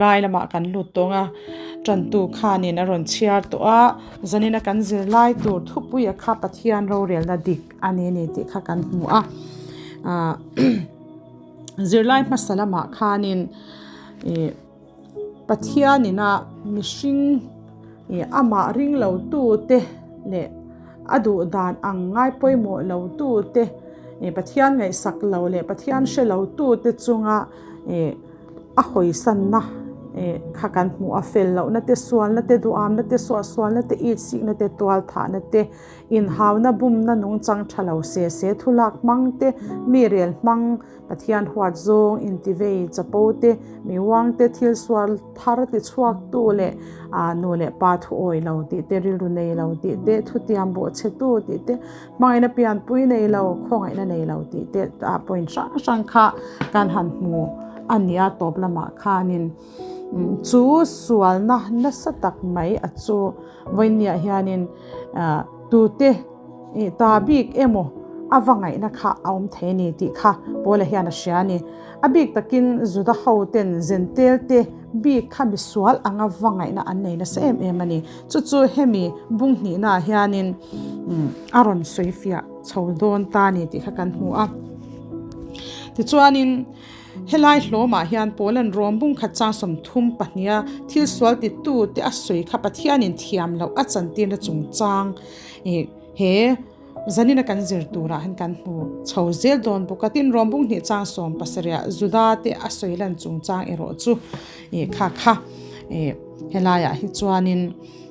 Lai lamah kan lut tawng a, tantu khanin a rawn chhiar tawh a, zanina kan zirlai tur thupuia kha Pathian rorelna dik a ni ni tih kha kan hmu a. Ahh zirlai hmasa lamah khanin ih Pathianina mihring ih amah ring lo tute leh a duh dan ang ngai pawimawh lo tute ih Pathian ngaihsak lo leh Pathian hre lo tute chunga ih A hawisanna kha kan hmuh a, fel lohna te, sualna te, duhamna te, suahsualna te, itsikna te, tualthahna te, inhauna, bumna, nungchang tha lo se se, thulak hmang te, mi rel hmang, Pathian huat zawng, intivei, chapo te, mi uang te, thil sual thar ti chhuaktu leh nu leh pa thu awi lo tih te, rilru nei lo tih te, thutiam bawhchhetu tih te, Hmangaihna pianpui nei lo, khawngaihna nei lo tih te ah point hrang hrang kha kan han hmu a ni a, tawp lamah khanin chu sualna nasa tak mai a chu vawinia hianin tute ih ta bik emaw a va ngaihna kha a awm thei a ni tih kha Paula hian a hria a ni. A bik takin Juda ho ten zentel te bik kha misual anga va ngaihna an nei nasa em em a ni. Chu chu hemi bung hnihnaah hianin a rawn sawi fiah chho dawn ta a ni tih kha kan hmu a. Tichuanin helai hlawmah hian Paula'n Rom bung khat chang 30 pahniha thil sual titu te a sawi kha Pathianin thiam loh a chantirna chungchang ih he zanina kan zir turah hian kan hmu chho zel dawn bawk a. Tin, Rom bung hnih chang 70 Juda te a sawi lan chungchang erawh chu ih kha kha ih helaiah hi chuanin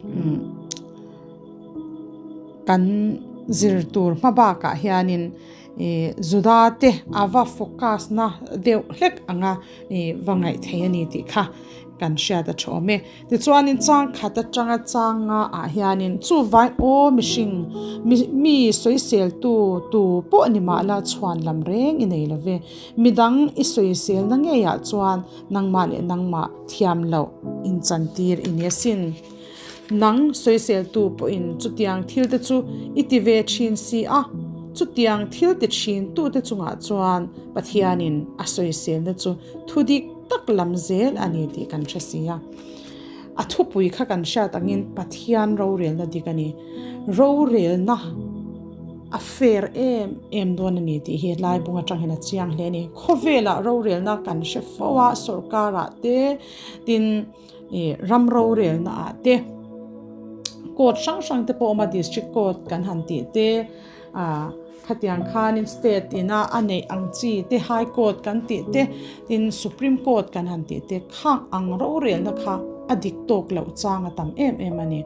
umm Kan zir tur hma bakah hianin ih Juda te a va focus na deuh hlek anga ih va ngaih thei a ni tih kha kan hriat a tha awm e. Tichuanin chang khat atanga chang nga ah hianin chuvai aw mihring mi mi sawisel tu tu pawh ni mah la chhuan lam reng i nei lo ve. Midang i sawisel na ngeiah chuan nangmah leh nangmah thiam loh inchantir i ni asin. Nang sawiseltu pawhin chutiang thilte chu i ti ve thin si a, chutiang thil ti thintute chungah chuan Pathianin a sawiselna chu thu dik tak lam zel a ni tih kan hre si a. A thupui kha kan hriat angin Pathian rorelna dik a ni. Rorelna a fair em em dawn a ni tih hi lai bung atang hian a chiang hle a ni. Khawvelah rorelna kan hre fo a, sorkarah te, tin, Ih ram rorelna ah te court hrang hrang te pawh a awm a district court kan han tih te ah khatiang khanin state ina a neih ang chi te high court kan tih te tin supreme court kan han tih te khang ang rorelna kha a dik tawk loh chang a tam em em a ni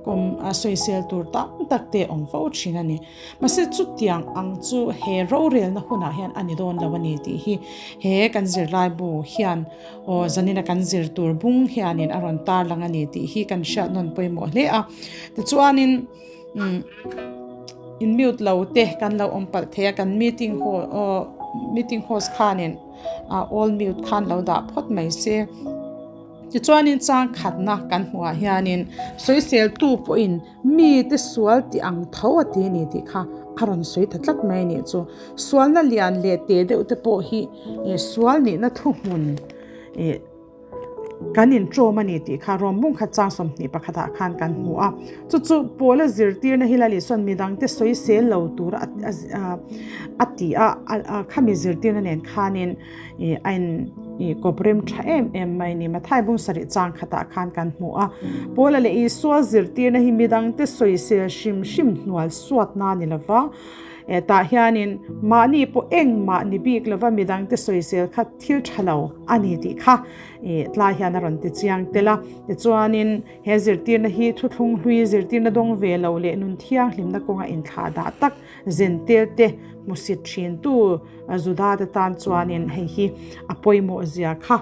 kum a sawisel tur tam tak te a awm fo thin a ni. Mahse chutiang ang chu he rorelna hunah hian a ni dawn lo a ni tih hi he kan zirlaibu hian Aw, zanina kan zir tur bung hianin a rawn tarlang a ni tih hi kan hriat nawn pawimawh hle a. Tichuanin umm in mute lo te kan lo awm palh thei a, kan meeting hall aw meeting host khanin all mute khan lo dah phawt mai se. Tichuanin chang khatna kan hmuhah hianin sawiseltu pawhin mite sual tih ang tho a ti a ni tih kha a rawn sawi ta tlat mai a nih chu. Sualna lian leh teh deuh te pawh hi ih sual nihna thuhmun ih kan intawm a ni tih kha rawm bung khat chang 21 ah khan kan hmu a. Chu chu Paula zirtirna hi Lali sawn midangte sawisel lo tura a ti a, khami zirtirna nen khanin ih a in ih kawp rem tha em em mai a ni. Mathai bung sarih chang khatah khan kan hmu a. Paula leh Isua zirtirna hi midangte sawisel hrim hrim hnual suatna a ni lova. Tah hianin mahni pawh engmah ni bik lova midangte sawisel kha thil tha lo a ni tih kha tlai hian a rawn ti chiang tel a. Tichuanin he zirtirna hi thuthlung hlui zirtirna dawng ve lo leh nun thianghlimna kawnga inthlah dah tak zentel te hmusit thintu Juda te tan chuanin hei hi a pawimawh zia kha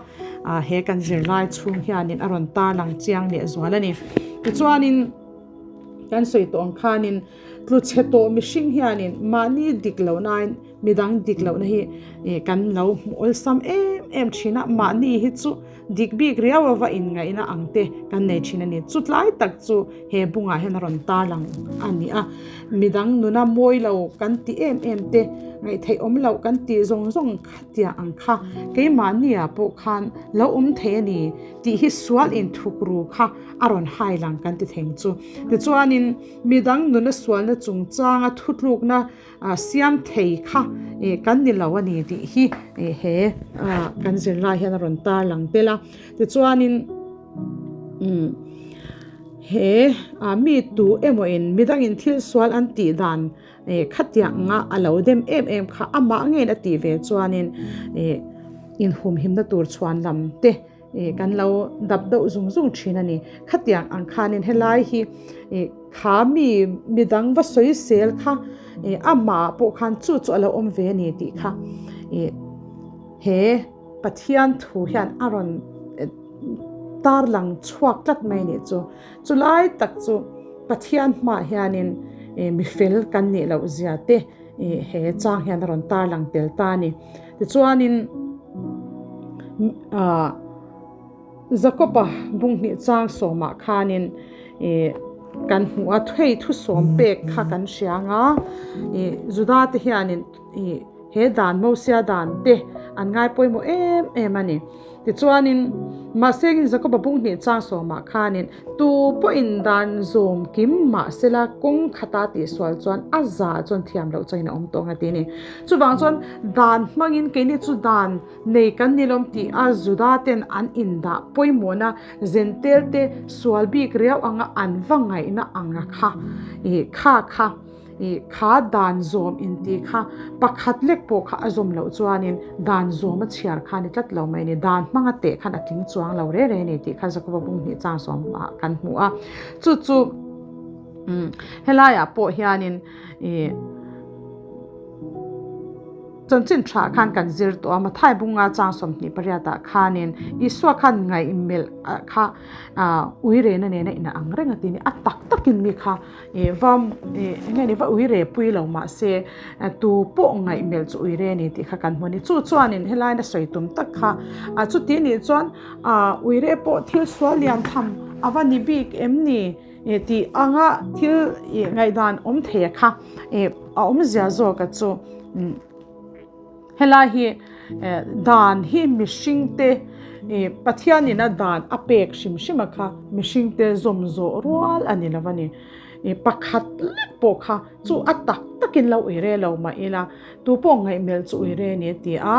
he kan zirlai chhung hianin a rawn tarlang chiang lehzual a ni. Tichuanin kan sawi tawh ang khanin Tlu chhe tawh mihring hianin mahni dik lo nain midang dik lohna hi kan lo hmu awlsam em em thin a, mahni hi chu dik bik riau ava inngaihna ang te kan nei thin a ni. Chutlai tak chu he bungah hian a rawn tarlang a ni a, midang nuna mawi lo kan ti em em te, ngaihtheih awm loh kan tih zawng zawng khatia ang kha keimahniah pawh khan lo awm thei a ni tih hi sual inthukru kha a rawn hai lang kan ti theng chu. Tichuanin midang nuna sualna chungchanga thutlukna siam thei kha kan ni lo a ni tih hi he kan zirlai hian a rawn tarlang tel a. Tichuanin he mi tu emawin midangin thil sual an tih dan khatianga a lo dem em em kha amah ngeiin a tih ve chuanin inhumhimna tur chhuan lam te kan lo dap deuh zung zung thin a ni. Khatiang ang khanin helai hi kha mi midang va sawi sel kha amah pawh khan chu chu a lo awm ve a ni tih kha he Pathian thu hian a rawn tarlang chhuak tlat mai a nih chu. Chulai tak chu Pathian hmaah hianin mifel kan nih loh zia te he chang hian a rawn tarlang tel ta a ni. Tichuanin ah Jakoba bunghnih chang sawmah khanin ih kan hmuh a, hei thusawm pek kha kan hria ang a, ih Juda te hianin ih he dan Mosia dan te an ngai pawimawh em em a ni. Tichuanin mahse Jakoba bunghnih chang sawmah khanin Tu pawhin dan zawm kim mahsela kawng khata tihsual chuan a za chuan thiam loh changin a awm tawh ang a ti a ni. Chuvang chuan dan hmangin keini chu dan nei kan ni lawm tih a Juda ten an indah pawimawhna zentel te sual bik riau anga an va ngaihna anga kha ih kha kha Ih, kha dan zawm intih kha pakhat lek pawh kha a zawm loh chuanin dan zawm a chhiar kha a ni tlat lo mai a ni. Dan hmanga teh khan a tling chuang lo re re a ni tih kha Jakoba bunghnih chang sawmah kan hmu a. Chu chu umm helaiah pawh hianin ih Chanchin tha khan kan zir tawh a, Mathai bunga chang 28 ah khanin Isua khan ngaihmelh kha uirena nena in a ang reng a ti a ni. A tak takin mi kha va eng nge va uire pui lo mahse tu pawh ngaihmelh chu uire a ni tih kha kan hmu a ni. Chu chuanin helain a sawi tum tak kha chuti nih chuan uire pawh thil sual lian tham a va ni bik em ni tih anga thil ngaihdan awm thei a kha a awmzia zawka chu. Helai hi dan hi mihringte Pathianin a dan a pek hrim hrim a kha mihringte zawm zawh rual a ni lo a ni. Pakhat lek pawh kha chu a tak takin lo ui re lo mah ila tu pawh ngaihmelh chu ui re a ni a ti a.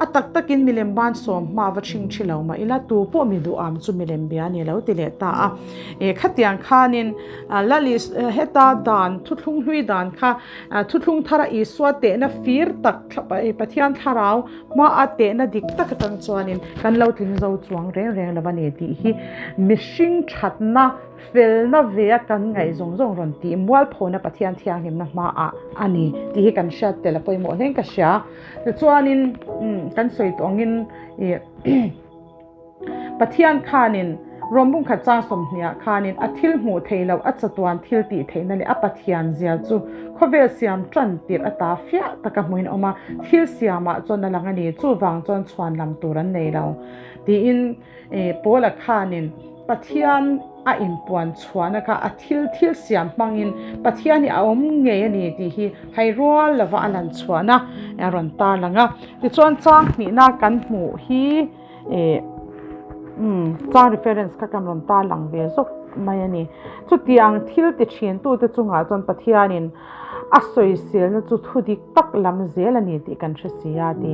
A tak takin milem ban sawm hma va chhing thi lo mah ila tu pawh mi duham chu milem bia a ni lo ti leh ta a. Khatiang khanin Lali heta dan thuthlung hlui dan kha Thuthlung thara Isua tehna fir tak Pathian thlarau hmaa tehna dik tak atang chuanin kan lo tling zo chuang reng reng lo a ni tih hi mihring thatna felna ve a kan ngaih zawng zawng rawn tih mualphona Pathian thianghlimna hmaah a ni tih hi kan hriat tel a pawimawh hle in ka hria. Tichuanin kan sawi tawh angin ih. Pathian khanin Rom bungkhat chang sawmhniah khanin a thil hmuh theih loh a chatuan thil tih theihna leh a Pathian zia chu khawvel siam tan tirh ata fiah taka hmuin a awm a, thil siamah chuan a lang a ni, chuvang chuan chhuan lam tur an nei lo tiin Paula khanin Pathian a inpuan chhuahna kha a thil thil siam hmangin Pathian hi a awm ngei a ni tih hi hai rual lova a lan chhuahna a rawn tarlang a. Tichuan chang hnihna kan hmuh hi. Eh, umm, chang reference kha kan rawn tarlang ve zawk mai a ni. Chutiang thil ti thin tute chungah chuan Pathianin a sawiselna chu thu dik tak lam zel a ni tih kan hre si a ti.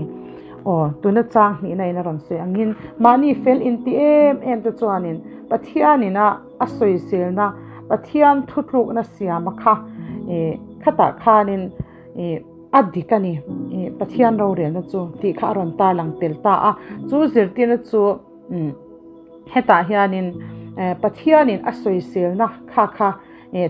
Aw, tuna chang hnihna in a rawn sawi angin mahni fel inti em em te chuanin Pathianin a a sawiselna, Pathian thutlukna siama kha eh khatah khanin eh A dik a ni, Pathian rorelna chu tih kha a rawn tarlang tel ta a. Chu zirtirna chu hetah hianin Pathianin a sawiselna kha kha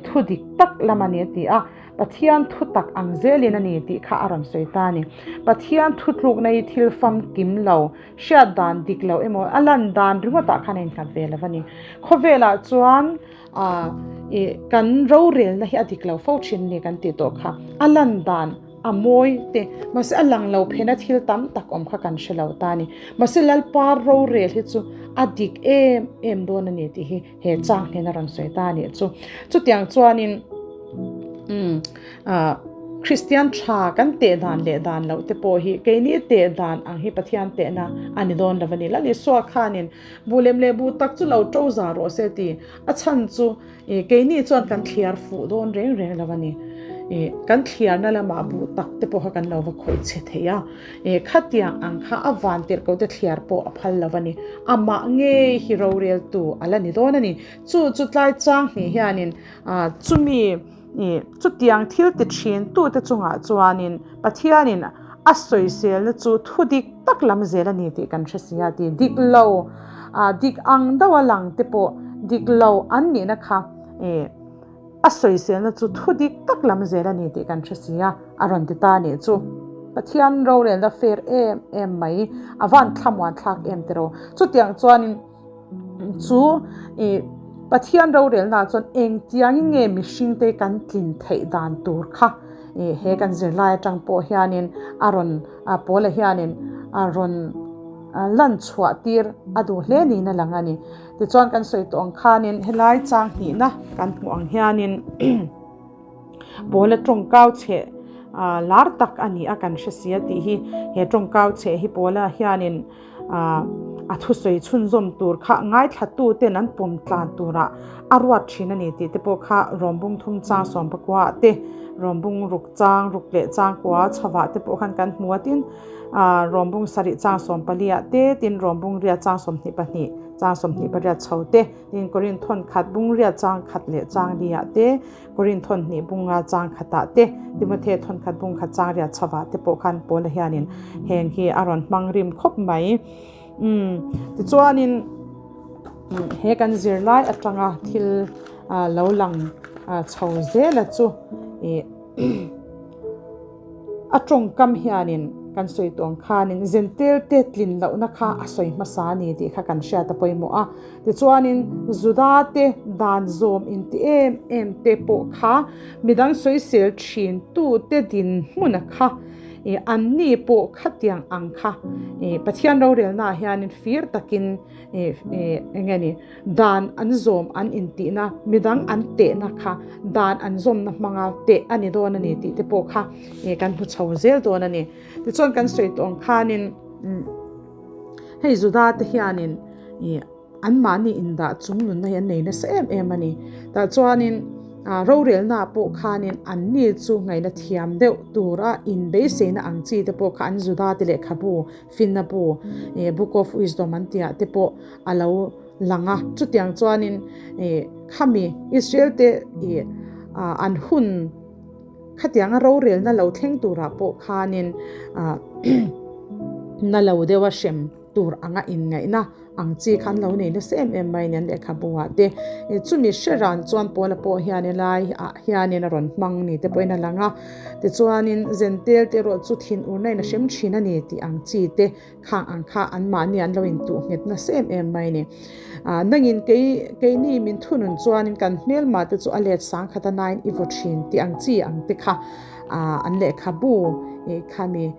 thu dik tak lam a ni a ti a, Pathian thu tak ang zelin a ni tih kha a rawn sawi ta a ni. Pathian thutlukna hi thil famkim lo, hriat dan dik lo emaw a lan dan ringawtah khan a innghat ve lo a ni. Khawvelah chuan A, i, kan rorelna hi a dik lo fo thin ni kan tih tawh kha. A lan dan a mawi te, mahse a lang lo phena thil tam tak awm kha kan hre lo ta a ni. Mahse Lalpa rorel hi chu a dik em em dawn a ni tih hi he chang hian a rawn sawi ta a nih chu. Chutiang chuanin umm ah Kristian tha kan teh dan leh dan loh te pawh hi keini teh dan ang hi Pathian tehna a ni dawn lo a ni. Lal Isua khanin buh lem leh buh tak chu lo to za rawh se ti a chhan chu Ih, keini chuan kan thliar fuh dawn reng reng lo a ni. Ih, kan thliarna lamah buh tak te pawh kha kan lo va khawih chhe thei a. Ih, khatiang ang kha a van tirh ko te thliar pawh a phal lo a ni. Amah ngei hi roreltu a la ni dawn a ni. Chu chu tlai chang hnih hianin, ah, chumi, ih, chutiang thil ti thin tute chungah chuanin Pathianin a sawiselna chu thu dik tak lam zel a ni tih kan hre si a ti. Dik lo, ah dik ang deuh a lang te pawh dik lo an nihna kha eh a sawiselna chu thu dik tak lam zel a ni tih kan hre si a, a rawn ti ta a nih chu. Pathian rorelna fair em em mai, a van thlamuan thlak em tiraw. Chutiang chuanin. Chu i Pathian rorelnaah chuan engtiangin nge mihringte kan tlin theih dan tur kha i he kan zirlai atang pawh hianin a rawn Paula hianin a rawn lan chhuah tir a duh hle niin a lang a ni. Tichuan kan sawi tawh ang khanin helai chang hnihna kan hmuh ang hianin Paula tawngkau chheh lar tak a ni a kan hre si a tih hi he tawngkau chheh hi Paula hianin A thusawi chhunzawm tur kha ngaithlatuten an pawm tlan turah a ruat thin a ni tih te pawh kha Rawmbung thum chang sawmpakua ah te, Rawmbung ruk chang ruk leh chang kua chhavah te pawh khan kan hmu a tin, Rawmbung sarih chang sawmpali ah te, tin Rawmbung riat chang 22, chang 28 chho te, tin Korin thawn khat bung riat chang khat leh chang li ah te, Korin thawn hnih bunga chang khatah te, Timothe thawn khat bung khat chang riat chhovah te pawh khan Paula hianin heng hi a rawn hmang rim khawp mai. Umm, tichuanin he kan zirlai atanga thil lo lang chho zela chu ih A tawngkam hianin kan sawi tawh ang khanin Zentel te tlin lohna kha a sawi hmasa a ni tih kha kan hriat a pawimawh a. Tichuanin Juda te dan zawm inti em em te pawh kha midang sawisel thin tu te dinhmuna kha ih anni pawh khatiang ang kha ih Pathian rorelnaah hianin fir takin ih ih eng nge ni Dan an zawm an intihna, midang an tehna kha dan an zawmna hmanga teh a ni dawn a ni tih te pawh kha kan hmu chho zel dawn a ni. Tichuan kan sawi tawh ang khanin hei Juda te hianin anmahni indah chung nunna hi an nei nasa em em a ni. Tah chuanin rorelnaah pawh khanin anni chu ngaihna thiam deuh tura inbeiseina ang chi te pawh kha an Juda te lehkhabu Finna bu, Book of Wisdom an tihah te pawh a lo lang a. Chutiang chuanin khami Israel te an hun khatianga rorelna lo thleng turah pawh khanin na lo deuha hrem tur anga inngaihna ang chi kha an lo nei nasa em em mai a ni an lehkhabu ah te. Chumi hre ran chuan Paula pawh hian helai ah hianin a rawn hmang ni te pawhin a lang a. Tichuanin Zentel te erawh chu thinurna in a hrem thin a ni tih ang chi te khang ang kha anmahni an lo intuh nghet nasa em em mai a ni. Nangin kei keini min thunun chuanin kan hmelma te chu a let sang khat a nain i vaw thin tih ang chi ang te kha an lehkhabu khami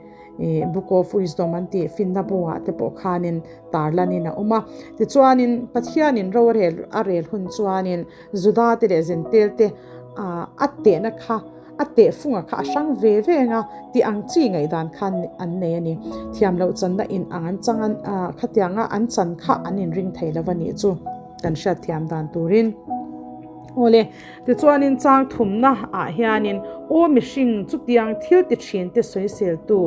Book of Wisdom an tih finna bu ah te pawh khanin tarlanin a awm a. Tichuanin Pathianin ro a rel a rel hun chuanin Juda te leh Zentel te a tehna kha a tehfunga kha a hrang ve ve ang a tih ang chi ngaihdan khan an nei a ni. Thiam loh channa in ang an chang a khatianga an chan kha an inring thei lo a nih chu kan hriatthiam dan turin. Awle, tichuanin chang thumna ah hianin aw mihring chutiang thil ti thin te sawiseltu,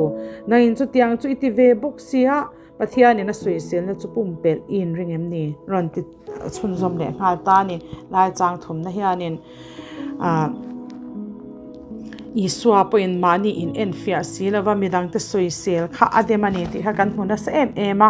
nangin chutiang chu i ti ve bawk sia, Pathianin a sawiselna chu pumpelh i inring em ni? Rawn ti chhunzawm leh nghal ta a ni. Lai chang thumna hianin ah Isua pawhin mahni in enfiah si lova midangte sawisel kha a dem a ni tih kha kan hmu nasa em em a,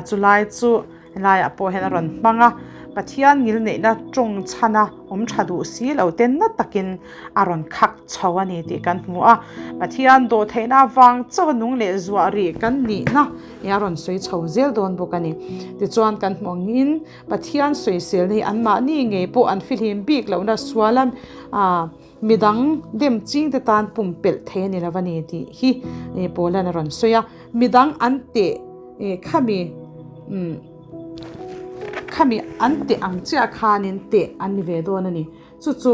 chulai chu Helaiah pawh hian a rawn hmang a, Pathian ngilneihna tawng chhana awm tha duh si lo te na takin a rawn khak chho a ni tih kan hmu a. Pathian dawhtheihna avang chauha nung leh zuah rih kan nihna a rawn sawi chho zel dawn bawk a ni. Tichuan kan hmu angin Pathian sawiselna hi anmahni ngei pawh an fihlim bik lohna suala midang dem chingte tan pumpelh thei a ni lo a ni tih hi Paula'n a rawn sawi a. Midang an teh khami khami an teh ang chiah khanin teh an ni ve dawn a ni. Chu chu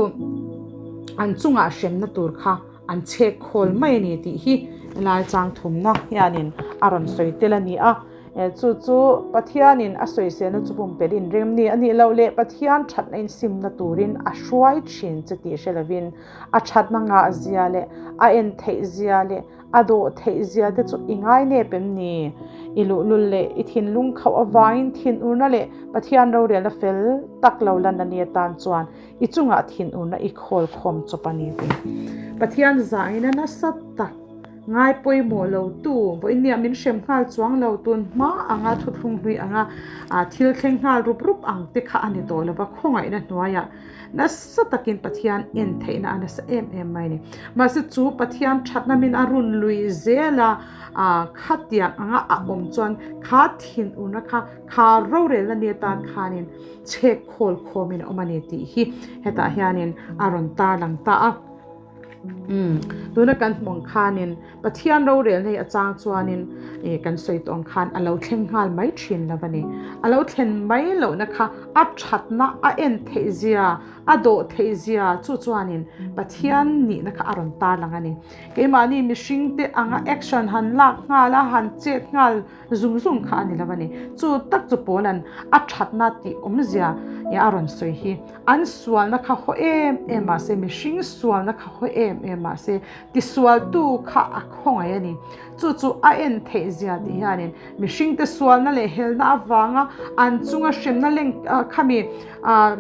an chungah hremna tur kha an chhek khawl mai a ni tih hi helai chang thumna hianin a rawn sawi tel a ni a. Chu chu Pathianin a sawiselna chu pumpelh inrem ni a nih loh leh Pathian thatna insimna turin a hruai thin che tih hre lovin a thatna ngah zia leh a en theih zia leh a dawh theih zia te chu i ngai nep em ni? I luhlul leh i thinlung khauh avangin thinurna leh Pathian rorelna fel tak lo lan a ni atan chuan i chungah thinurna i khawl khawm chawp a ni tih Pathian zahina nasa tak ngai pawimawh lo tu vawiin min hrem nghal chuang lo tun hma anga thuthlung hlui anga thil thleng nghal rup rup ang te kha a ni tawh lova khawngaihna hnuaiah Nasa takin Pathian en theihna a nasa em em mai a ni. Mahse chu Pathian thatna min a run lui zel a, khatiang anga a awm chuan kha thinurna kha, kha rorelna ni atan khanin chhek khawl khawmin a awm a ni tih hi hetah hianin a rawn tarlang ta a. Umm, tuna kan hmuh ang khanin Pathian rorelna hi a chang chuanin ih kan sawi tawh ang khan a lo thleng nghal mai thin lo a ni. A lo thlen mai lohna kha a thatna, a en theih zia, a dawh theih zia chu chuanin Pathian nihna kha a rawn tarlang a ni. Keimahni mihringte anga action han lak nghal a, han chet nghal zung zung kha a ni lo a ni. Chu tak chu Paula'n a thatna tih awmzia a rawn sawi hi. An sualna kha haw em em mah se, mihring sualna kha haw em em mah se, tisualtu kha a khawngaih a ni. Chu chu a en theih zia tih hianin mihringte sualna leh helna avanga an chunga hremna leng khami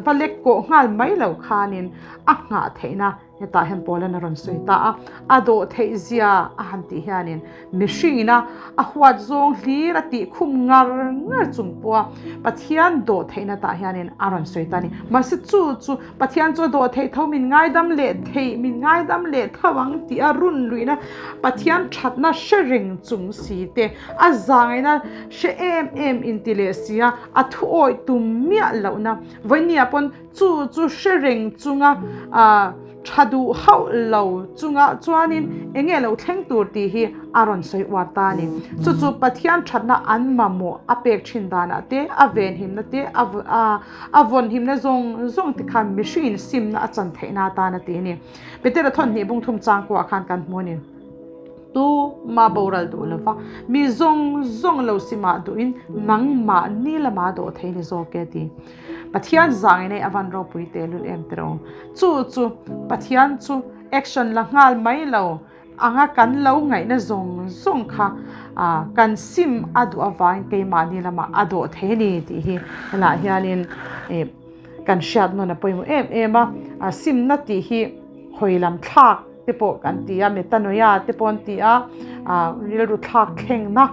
va lek kawh nghal mai lo khanin a nghah theihna Hetah hian Paula'n a rawn sawi ta a, a dawh theih zia a han tih hianin mihringin a a huat zawng hlir a tih khum ngar ngar chung pawha Pathian dawh theihna tah hianin a rawn sawi ta a ni. Mahse chu chu Pathian chu a dawh theih tho min ngaidam leh theih min ngaidam leh tho ang tih a run luihna Pathian thatna hre reng chung si te a zangaihna hre em em inti leh si a, a thuawih tum miah lohna vawinia pawn Chu chu hre reng chunga tha duh hauh lo chunga chuanin eng nge lo thleng tur tih hi a rawn sawi uar ta a ni. Chu chu Pathian thatna an mamawh a pek thin danah te, a venhimna te, a vawnhimna zawng zawng te khan mihringin simna a chan theihna atan a ti a ni. Petera thawnhnih bungthum changkuah khan kan hmu a ni. Tu mah boral duh lova, mi zawng zawng lo simah duhin nangmahni lama dawh thei ni zawk e ti. Pathian zangin ei avan ropui tehlul em tiro. Chu chu Pathian chu action la nghal mai lo anga kan lo ngaihna zawng zawng kha kan sim a duh avangin keimahni lamah a dawh thei a ni tih hi helaiah hianin kan hriat nawn a pawimawh em em a. Simna tih hi hawi lam thlak te pawh kan ti a, metanoia te pawh an ti a, rilru thlak thlengna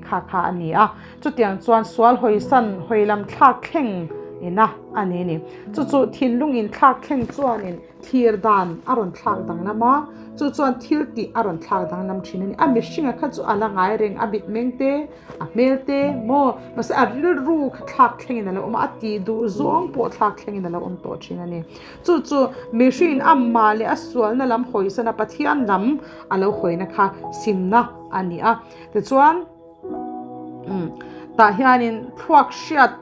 kha kha a ni a. Chutiang chuan sual hawisan hawi lam thlak thleng ina a ni a ni. Chu chu thinlung in thlak thleng chuanin thlir dan a rawn thlak danglam a, chu chuan thil tih a rawn thlak danglam thin a ni. A mihringa kha chu a la ngai reng, a mitmeng te, a hmel te maw, mahse a rilru kha thlak thlengin a lo awm a, a tih duh zawng pawh thlak thlengin a lo awm tawh thin a ni. Chu chu mihringin amah leh a sualna lam hawisana Pathian lam a lo hawina kha simna a ni a. Tichuan. Tah hianin thluak hriat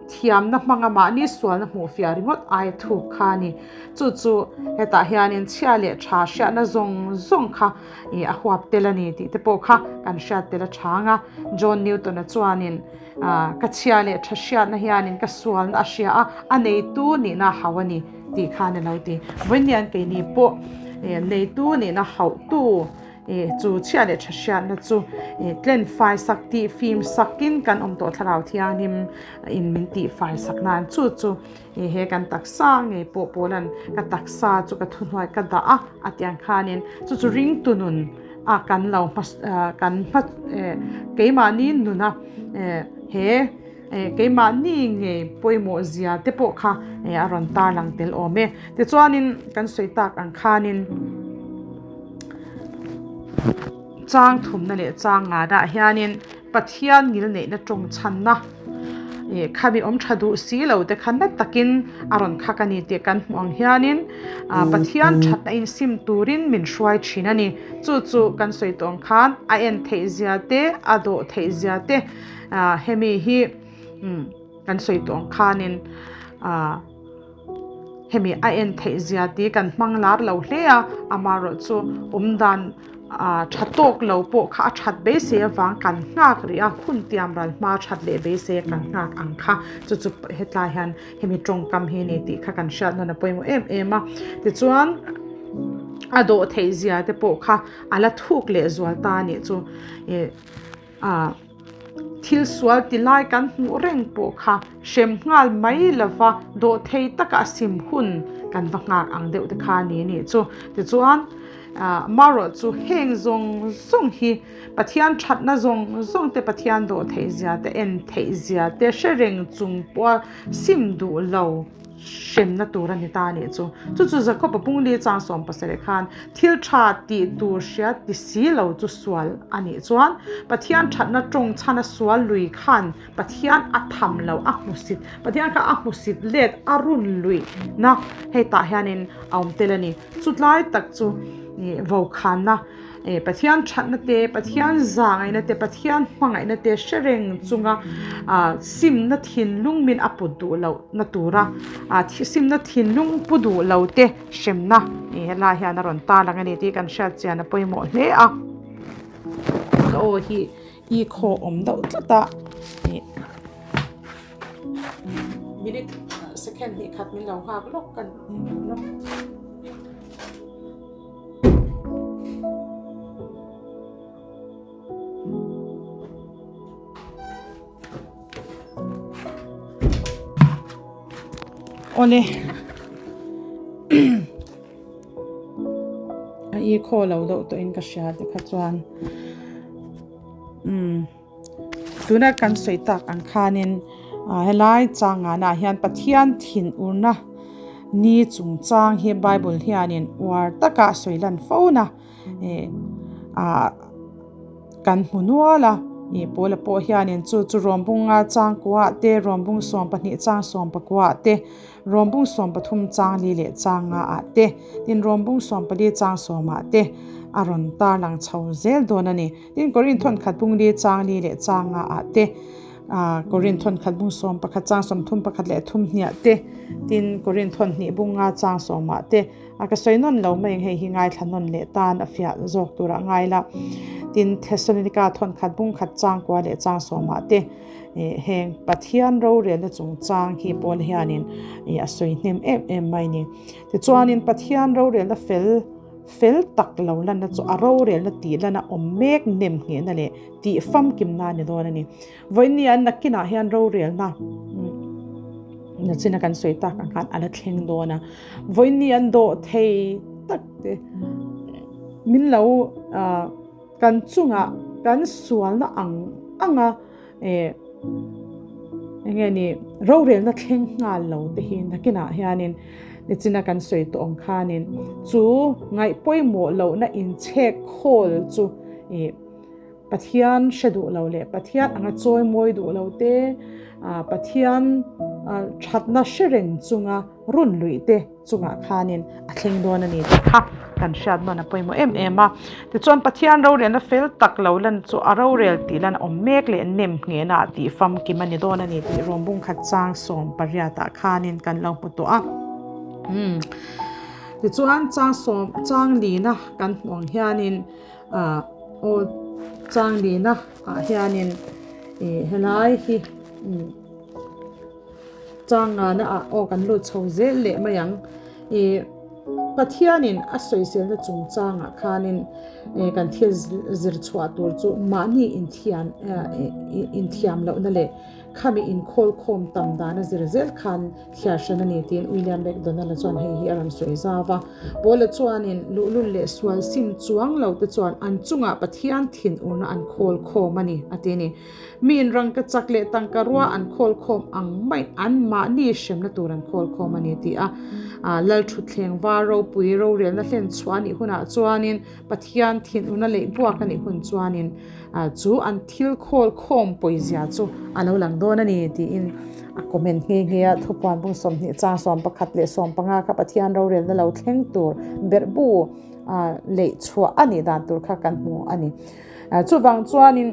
thiamna hmanga mahni sualna hmuh fiah ringawt ai thuk kha a ni. Chu chu hetah hianin chhia leh tha hriatna zawng zawng kha ih a huap tel a ni tih te pawh kha kan hriat tel a chhang a. John Newton-a chuanin ka chhia leh tha hriatna hianin ka sualna a hria a, a neitu nihna a hauh a ni tih khan a lo ti. Vawiin keini pawh neitu nihna hauhtu Chu chhia leh tha hriatna chu tlen fai sak tih fim sakin kan awm tawh thlarau thianghlim in min tih fai sak nan chu chu he kan taksa ngei pawh pawlan ka taksa chu ka thuhnuai ka dah a a tiang khanin chu chu ringtu nun a kan lo hma kan hma keimahni nuna he. keimahni ngei pawimawh zia te pawh kha a rawn tarlang tel awm e. Tichuanin kan sawi tak ang khanin chang thumna leh chang ngana hianin Pathian ngilneihna tawng chhanna khami awm tha duh si lo te kha na takin a rawn khak a ni tih kan hmuh ang hianin Pathian thatna insim turin min hruai thin a ni. Chu chu kan sawi tawh ang khan a en theih zia te, a dawh theih zia te hemi hi kan sawi tawh ang khanin Hemi a en theih zia tih kan hmang lar lo hle a, amaherawh chu awm dan tha tawk lo pawh kha a that beisei avang kan nghak rih a, hun tiam ral hma that leh beisei a kan nghak ang kha chu chu hetlai hian hemi tawngkam hi a ni tih kha kan hriat nawn a pawimawh em em a. Tichuan a dawh theih zia te pawh kha a la thuk leh zual ta a nih chu ih. A thil sual ti lai kan hmuh reng pawh kha hrem nghal mai lova dawhthei taka a sim hun kan va nghak ang deuh te kha a ni anih chu. Tichuan marawh chu heng zawng zawng hi Pathian thatna zawng zawng te Pathian dawhtheih zia te en theih zia te hre reng chung pawha sim duh lo. hremna tur a ni ta a nih chu. Chu chu Jakob-a pungli chang 17 khan thil tha tih tur hria ti si lo chu sual a nih chuan Pathian thatna tawng chhana sual lui khan Pathian a tham lo a hmusit Pathian kha a hmusit let a run luih na hei tah hianin a awm tel a ni. Chutlai tak chu vokhanna Pathian thatna te, Pathian zahngaihna te, Pathian hmangaihna te hre reng chunga simna thinlung min a put duh loh na tura simna thinlung pu duh lo te hremna helai hian a rawn tarlang a ni tih kan hriat chian a pawimawh hle a. Ka aw hi i khaw awm deuh tlat a. Minute second hnih khat min lo nghak lawk ka ni. Awle a i khaw lo deuh tawhin ka hria te kha chuan umm tuna kan sawi tak ang khanin ah helai changanah hian Pathian thinurna ni chungchang hi bible hianin uar taka a sawi lan fo na ih ah kan hmu nual a ih pawl pawh hianin chu chu rawngbunga changkuah te rawngbung 12 chang 19 te rawngbung 13 chang li leh changa ah te tin rawngbung 14 chang 10 ah te a rawn tarlang chho zel dawn a ni. Tin, Korin thawnkhat bung li chang li leh chang nga ah te, ah Korin thawnkhat bung 11 chang 31 leh thum hniah te, tin Korin thawn hnih bung nga chang 10 ah te, a ka sawi nawn lo mai ang hei hi ngaithla nawn leh tan a fiah zawk turah ngai la. Tin, Thessalonika thawnkhat bung khat chang kua leh chang 10 ah te, eh heng Pathian rorelna chungchang hi Paul hianin eh a sawi hnem em em mai ni. Tichuanin Pathian rorelna fel. Fel tak lo lanna chu a rorelna tih lana awm mek nem nghehna leh tih famkimna a ni dawn a ni. Vawiin an nakinah hian rorelna nachina kan sawi tak ang khan a la thleng dawn a. Vawiin an dawh thei tak te min lo kan chungah kan sualna ang anga Eh, enge ni rorelna thleng nghal lo te hi nakinah hianin nichina kan sawi tawh ang khanin chu ngaih pawimawh lohna inchhek khawl chu eh Pathian hre duh lo leh Pathian anga chawi mawi duh lo te Pathian thatna hre reng chunga run luih te chungah khanin a thleng dawn a ni tih kha kan hriat nawn a pawimawh em em a. Tichuan Pathian rorelna fel tak lo lan chu a rorel tih lan awm mek leh nem nghehna ah tih famkim a ni dawn a ni tih Rawmbung khat chang 18 ah khanin kan lo hmu tawh a. Umm tichuan chang sawm chang lina kan hmuh ang hianin ah aw chang lina ah hianin ih helai hi umm. Changana ah aw kan lut chho zel leh mai ang. Ih Pathianin a sawiselna chungchangah khanin ih kan thil zir chhuah tur chu mahni inthiam inthiam lohna leh Khami inkhawlkhawm tam dan a zir zel khan thliar hran a ni tiin William MacDonald-a chuan hei hi a rawn sawi zau a. Paula chuanin luhlul leh sual sim chuang lo te chuan an chungah Pathian thinurna an khawl khawm a ni, a ti a ni. Miin rangka chak leh tangka rua an khawl khawm ang maiin anmahni hremna tur an khawl khawm a ni, ti a. Lalthutthleng var ropui rorelna hlen chhuah a nih hunah chuanin Pathian thinurna leh buak a nih hun chuanin chu an thil khawl khawm pawizia chu a lo lang dawn a ni tiin a comment nghe nghe a. Thupuan bung 20 chang 11 leh 15 kha Pathian rorelna lo thleng tur berhbu leh chhuah a nih dan tur kha kan hmu a ni. Chuvang chuanin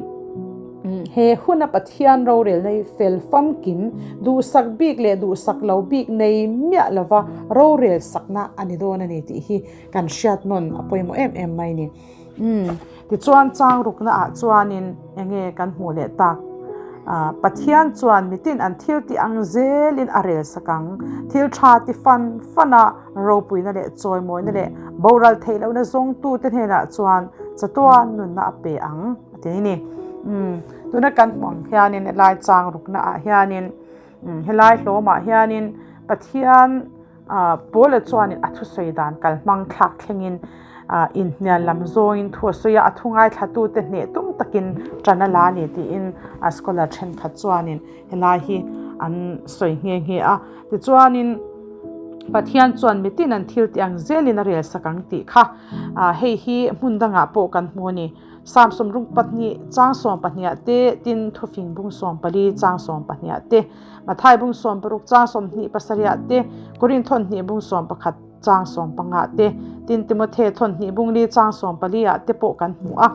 he huna Pathian rorelna hi fel famkim, duhsak bik leh duhsak lo bik nei miah lova rorel sakna a ni dawn a ni tih hi Kan hriat nawn a pawimawh em em mai ni. Umm, tichuan chang rukna ah chuanin enge kan hmuh leh tak? Ah, Pathian chuan mitin an thil tih ang zelin a rel sak ang. Thil tha ti fan fan a, ropuina leh chawimawina leh boral theih lohna zawngtute hnenah chuan chatuan nunna a pe ang, a ti ni. Umm, tuna kan hmuh ang hianin helai chang rukna ah hianin, umm, helai hlawmah hianin Pathian, Paula chuanin a thusawi dan kalhmang thlak thlengin inhnial lam zawngin thu a sawi a, a thu ngaithlatute hneh tum takin ṭan a la a ni tiin scholar ṭhenkhat chuanin helai hi an sawi nghe nghe a. Tichuanin Pathian chuan mitin an thil tih ang zelin a rel sak ang tih kha hei hi hmun dangah pawh kan hmu a ni. Psalm 62 chang 12 te, tin Thufing bung 14 chang 12 te, Mathai bung 16 chang 27 te, Korin thawn hnih bung 11 chang 15 te, tin Timothe thawn hnih bung li chang 14 ah te pawh kan hmu a.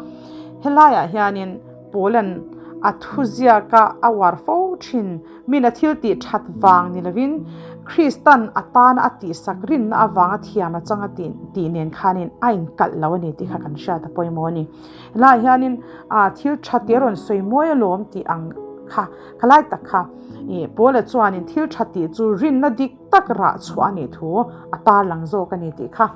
Helaiah hianin Paulan a thuziaka a uar fo thin. Mina thil tih that vang ni lovin Kristan a tana a tihsak rinna avanga thiam a changa tih tih nen khanin a inkalh lo a ni tih kha kan hriat a pawimawh a ni. Helaiah hianin thil tha tih a rawn sawi mawi alawm tih ang kha khalai tak kha ih Paula chuanin thil tha tih chu rinna dik tak rah chhuah a nih thu a tarlang zawk a ni tih kha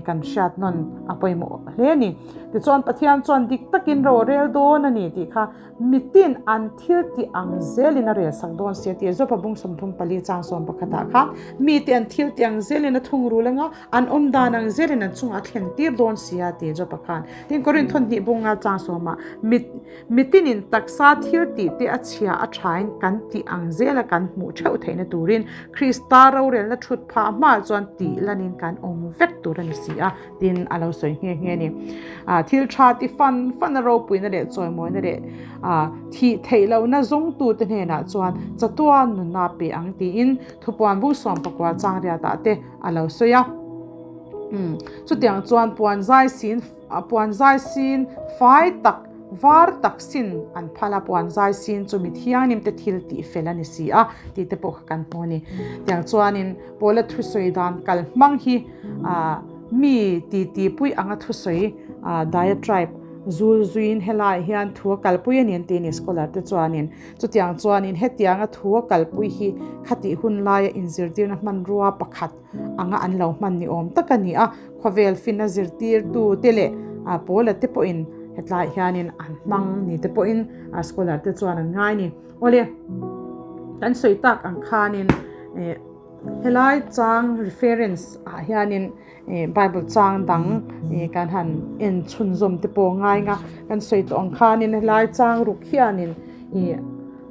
kan hriat nawn a pawimawh hle a ni. Tichuan Pathian chuan dik takin ro a rel dawn a ni tih kha Mitin an thil tih ang zelin a rel sak dawn si a ti a. Jopa bung 34 chang 11 ah khan mite an thil tih ang zelin a thungrul anga an awm dan ang zelin an chungah a thlen tir dawn si a ti Jopa khan. Tin Korinth thawn hnih bunga chang sawmah mit mitinin taksa thil tih te a chhia a thain kan tih ang zela kan hmuh theuh theihna turin Krista rorelna thut phah hma chuan tih lanin kan awm vek tur a ni si a. Tin, a lo sawi nghe nghe a ni. Thil tha ti fan fan a ropuina leh chawimawina leh thih theih lohna zawngtute hnenah chuan chatuan nunna a pe ang tiin thupuan bu 19 changriatah te a lo sawi a. Chutiang chuan puan zai sin puan zai sin fai tak var tak sin an phal a, puan zai sin chu mi thianghlimte thil tih fel a ni si a tih te pawh kha kan hmu a ni. Tiang chuanin Paula thusawi dan kal hmang hi mi titi pui anga thusawi diatribe zul zuiin helaiah hian thu a kalpui a ni an ti a ni scholar te chuanin. Chutiang chuanin hetianga thu a kalpui hi khatih hun laia inzirtirna hmanrua pakhat anga an lo hman ni awm tak a ni a, khawvel fina zirtirtu te leh pawla te pawhin hetlaiah hianin an hmang ni te pawhin scholar te chuan an ngai a ni. Awle, kan sawi tak ang khanin helai chang reference ah hianin Bible chang dang kan han en chhunzawm te pawh ngai nga kan sawi tawh ang khanin helai chang ruk hianin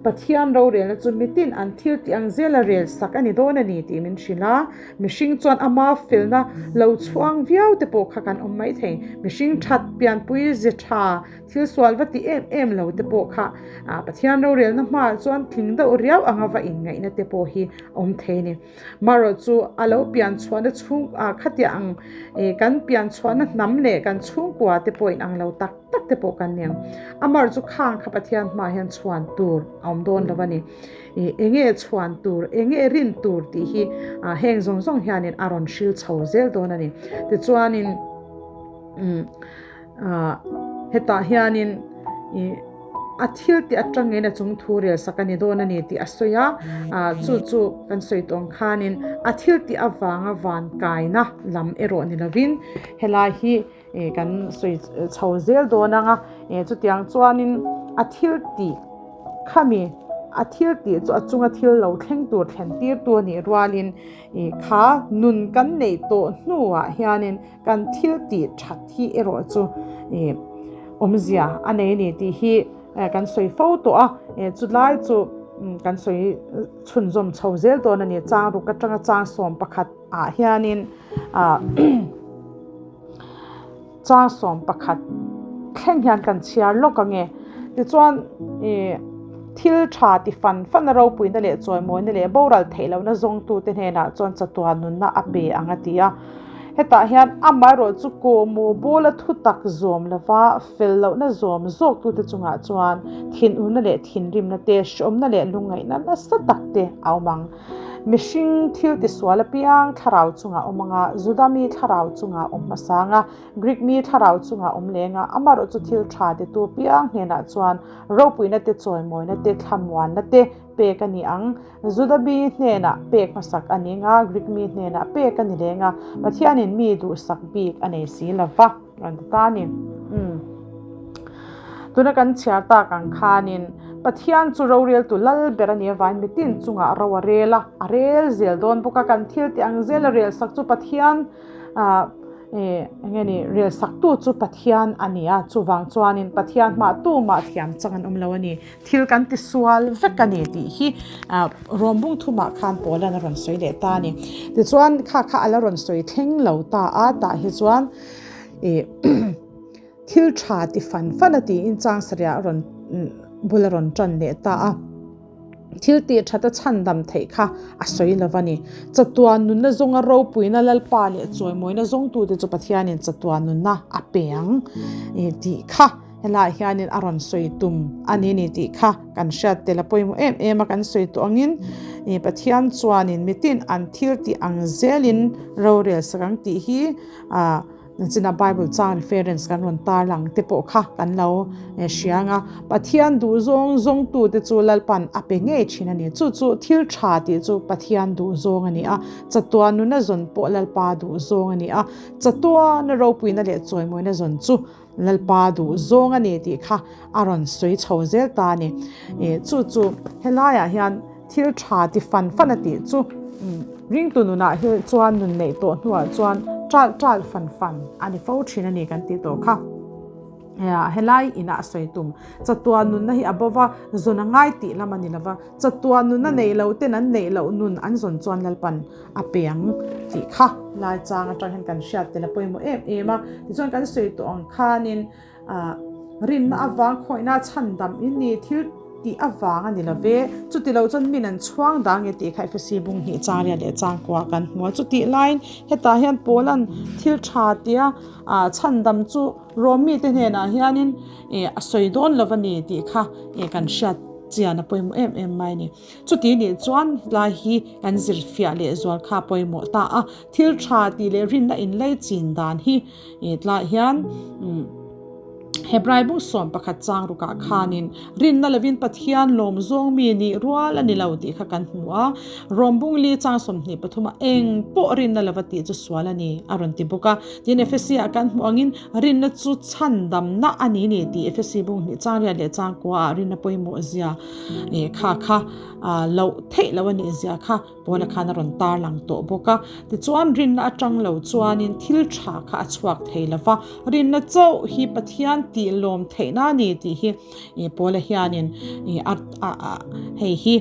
Pathian rorelna chu mitin an thil tih ang zela rel sak a ni dawn a ni tih min hrilh a, mihring chuan ama felna lo chhuang viau te pawh kha kan awm maithei, mihring that pianpui ze tha Thil sual va ti em em lo te pawh kha Pathian rorelna hmaah chuan tling deuh riau anga va inngaihna te pawh hi a awm thei a ni. Marawh chu a lo pian chhuahna chhung khatia ang kan pian chhuahna hnam leh kan chhungkua te pawh inang lo tak tak te pawh kan ni ang. Amarawh chu khang kha Pathian hmaah hian chhuan tur a awm dawn lo a ni. Enge chhuan tur, enge rin tur tih hi heng zawng zawng hianin a rawn hril chho zel dawn a ni. Tichuanin Hetah hianin ih a thil tih atangin a chung thu rel sak a ni dawn a ni tih a sawi a, chu chu kan sawi tawh ang khanin a thil tih avanga van kaina lam erawh ni lovin helai hi ih kan sawi chho zel dawn ang a, chutiang chuanin a thil tih khami. A thil tih chu a chunga thil lo thleng tur thlen tirtu a nih rualin ih kha nun kan neih tawh hnuah hianin kan thil tih that hi erawh chu ih awmzia a nei a ni tih hi kan sawi fo tawh a, chulai chu kan sawi chhunzawm chho zel dawn a ni. Chang ruk atanga chang 11 ah hianin ah Chang 11 thleng hian kan chhiar lawk ang e. Tichuan ih thil tha ti fan fan a ropuina leh chawimawina leh boral theih lohna zawngtute hnenah chuan chatuan nunna a pe ang a ti a. Hetah hian amaherawh chu kawhmawh bawla thu tak zawm lova fel lohna zawm zawktute chungah chuan thinurna leh thinrimna te, hreawmna leh lungngaihna nasa tak te a awm ang. Mihring thil tisual apiang thlarau chungah awm anga, Juda mi thlarau chungah awm hmasa anga, Greek mi thlarau chungah awm leng a, amaherawh chu thil tha titu piang hnenah chuan ropuina te, chawimawina te, thlamuanna te pek a ni ang. Juda mi hnenah pek hmasak a ni anga, Greek mi hnenah pek a ni leng a, Pathianin mi duhsak bik a nei si lo va, rawn ti ta a ni. Umm. Tuna kan chhiar tak ang khanin Pathian chu roreltu lal ber a nih avangin mitin chungah ro a rel a, a rel zel dawn bawk a, kan thil tih ang zela rel sak chu Pathian ah eng nge ni rel saktu chu Pathian a ni a, chuvang chuanin Pathian hmah tumah thiam chang an awm lo a ni, thil kan ti sual vek a ni tih hi ah Rom bung thumah khan Paulan a rawn sawi leh ta a ni. Tichuan kha kha a la rawn sawi thleng lo ta a, tah hi chuan ih Thil tha ti fan fan a tiin chang sarih a rawn bul a rawn tan leh ta a. Thil tih that a chhandam theih kha a sawi lo a ni. Chatuan nunna zawnga ropuina Lalpa leh chawimawina zawngtute chu Pathianin chatuan nunna a pe ang tih kha helaiah hianin a rawn sawi tum a ni ni tih kha kan hriat tel a pawimawh em em a. Kan sawi tawh angin Pathian chuanin mitin an thil tih ang zelin rorel sak ang tih hi ah Nachina Bible chang reference kan rawn tar lang te pawh kha kan lo hria ang a. Pathian duhzawng zawngtute chu Lalpan a pe ngei thin a ni. Chu chu thil tha tih chu Pathian duhzawng a ni a. Chatuan nuna zawn pawh Lalpa duhzawng a ni a. Chatuana ropuina leh chawimawina zawn chu Lalpa duhzawng a ni tih kha a rawn sawi chho zel ta a ni. Chu chu helaiah hian Thil tha ti fan fan a tih chu ringtu nunah hi chuan nun neih tawh hnuah chuan ṭalh ṭalh fan fan a ni fo thin a ni kan tih tawh kha. Helai inah a sawi tum chatuan nunna hi a bo va, zawn a ngai tih lam a ni lo va, chatuan nunna neih loh ten an neih loh nun an zawn chuan Lalpan a pe ang tih kha lai chang atang hian kan hriat tel a pawimawh em em a. Tichuan kan sawi tawh ang khanin Ah, rinna avang khawihna chhandam in ni, thil tih avang a ni lo ve. Chuti lo chuan min an chhuang dang e tih kha Efesi bung hnih chang riat leh chang kua kan hmu a. Chutih laiin hetah hian Paula'n thil tha tia ah chhandam chu Rom mite hnenah hianin eh a sawi dawn lo a ni tih kha eh kan hriat chian a pawimawh em em mai a ni. Chuti nih chuan helai hi kan zir fiah leh zual kha a pawimawh ta a. Thil tha tih leh rinna inlei chin dan hi He tlaiah hian Hebrai bung 11 chang rukah khanin rinna lovin Pathian lawm zawng mi nih rual a ni lo tih kha kan hmu a. Rom bung li chang 23 ah eng pawh rinna lova tih chu sual a ni a rawn ti bawk a. Tin Efesi ah kan hmuh angin rinna chu chhandamna a ni ni tih Efesi bung hnih chang riat leh chang kua ah rinna pawimawh zia kha kha loh theih loh a nih zia kha Paula khan a rawn tar lang tawh bawk a. Tichuan, rinna atang lo chuanin thil tha kha a chhuak thei lo va, rinna chauh hi Pathian tih lawm theihna a ni tih hi Paula hianin hei hi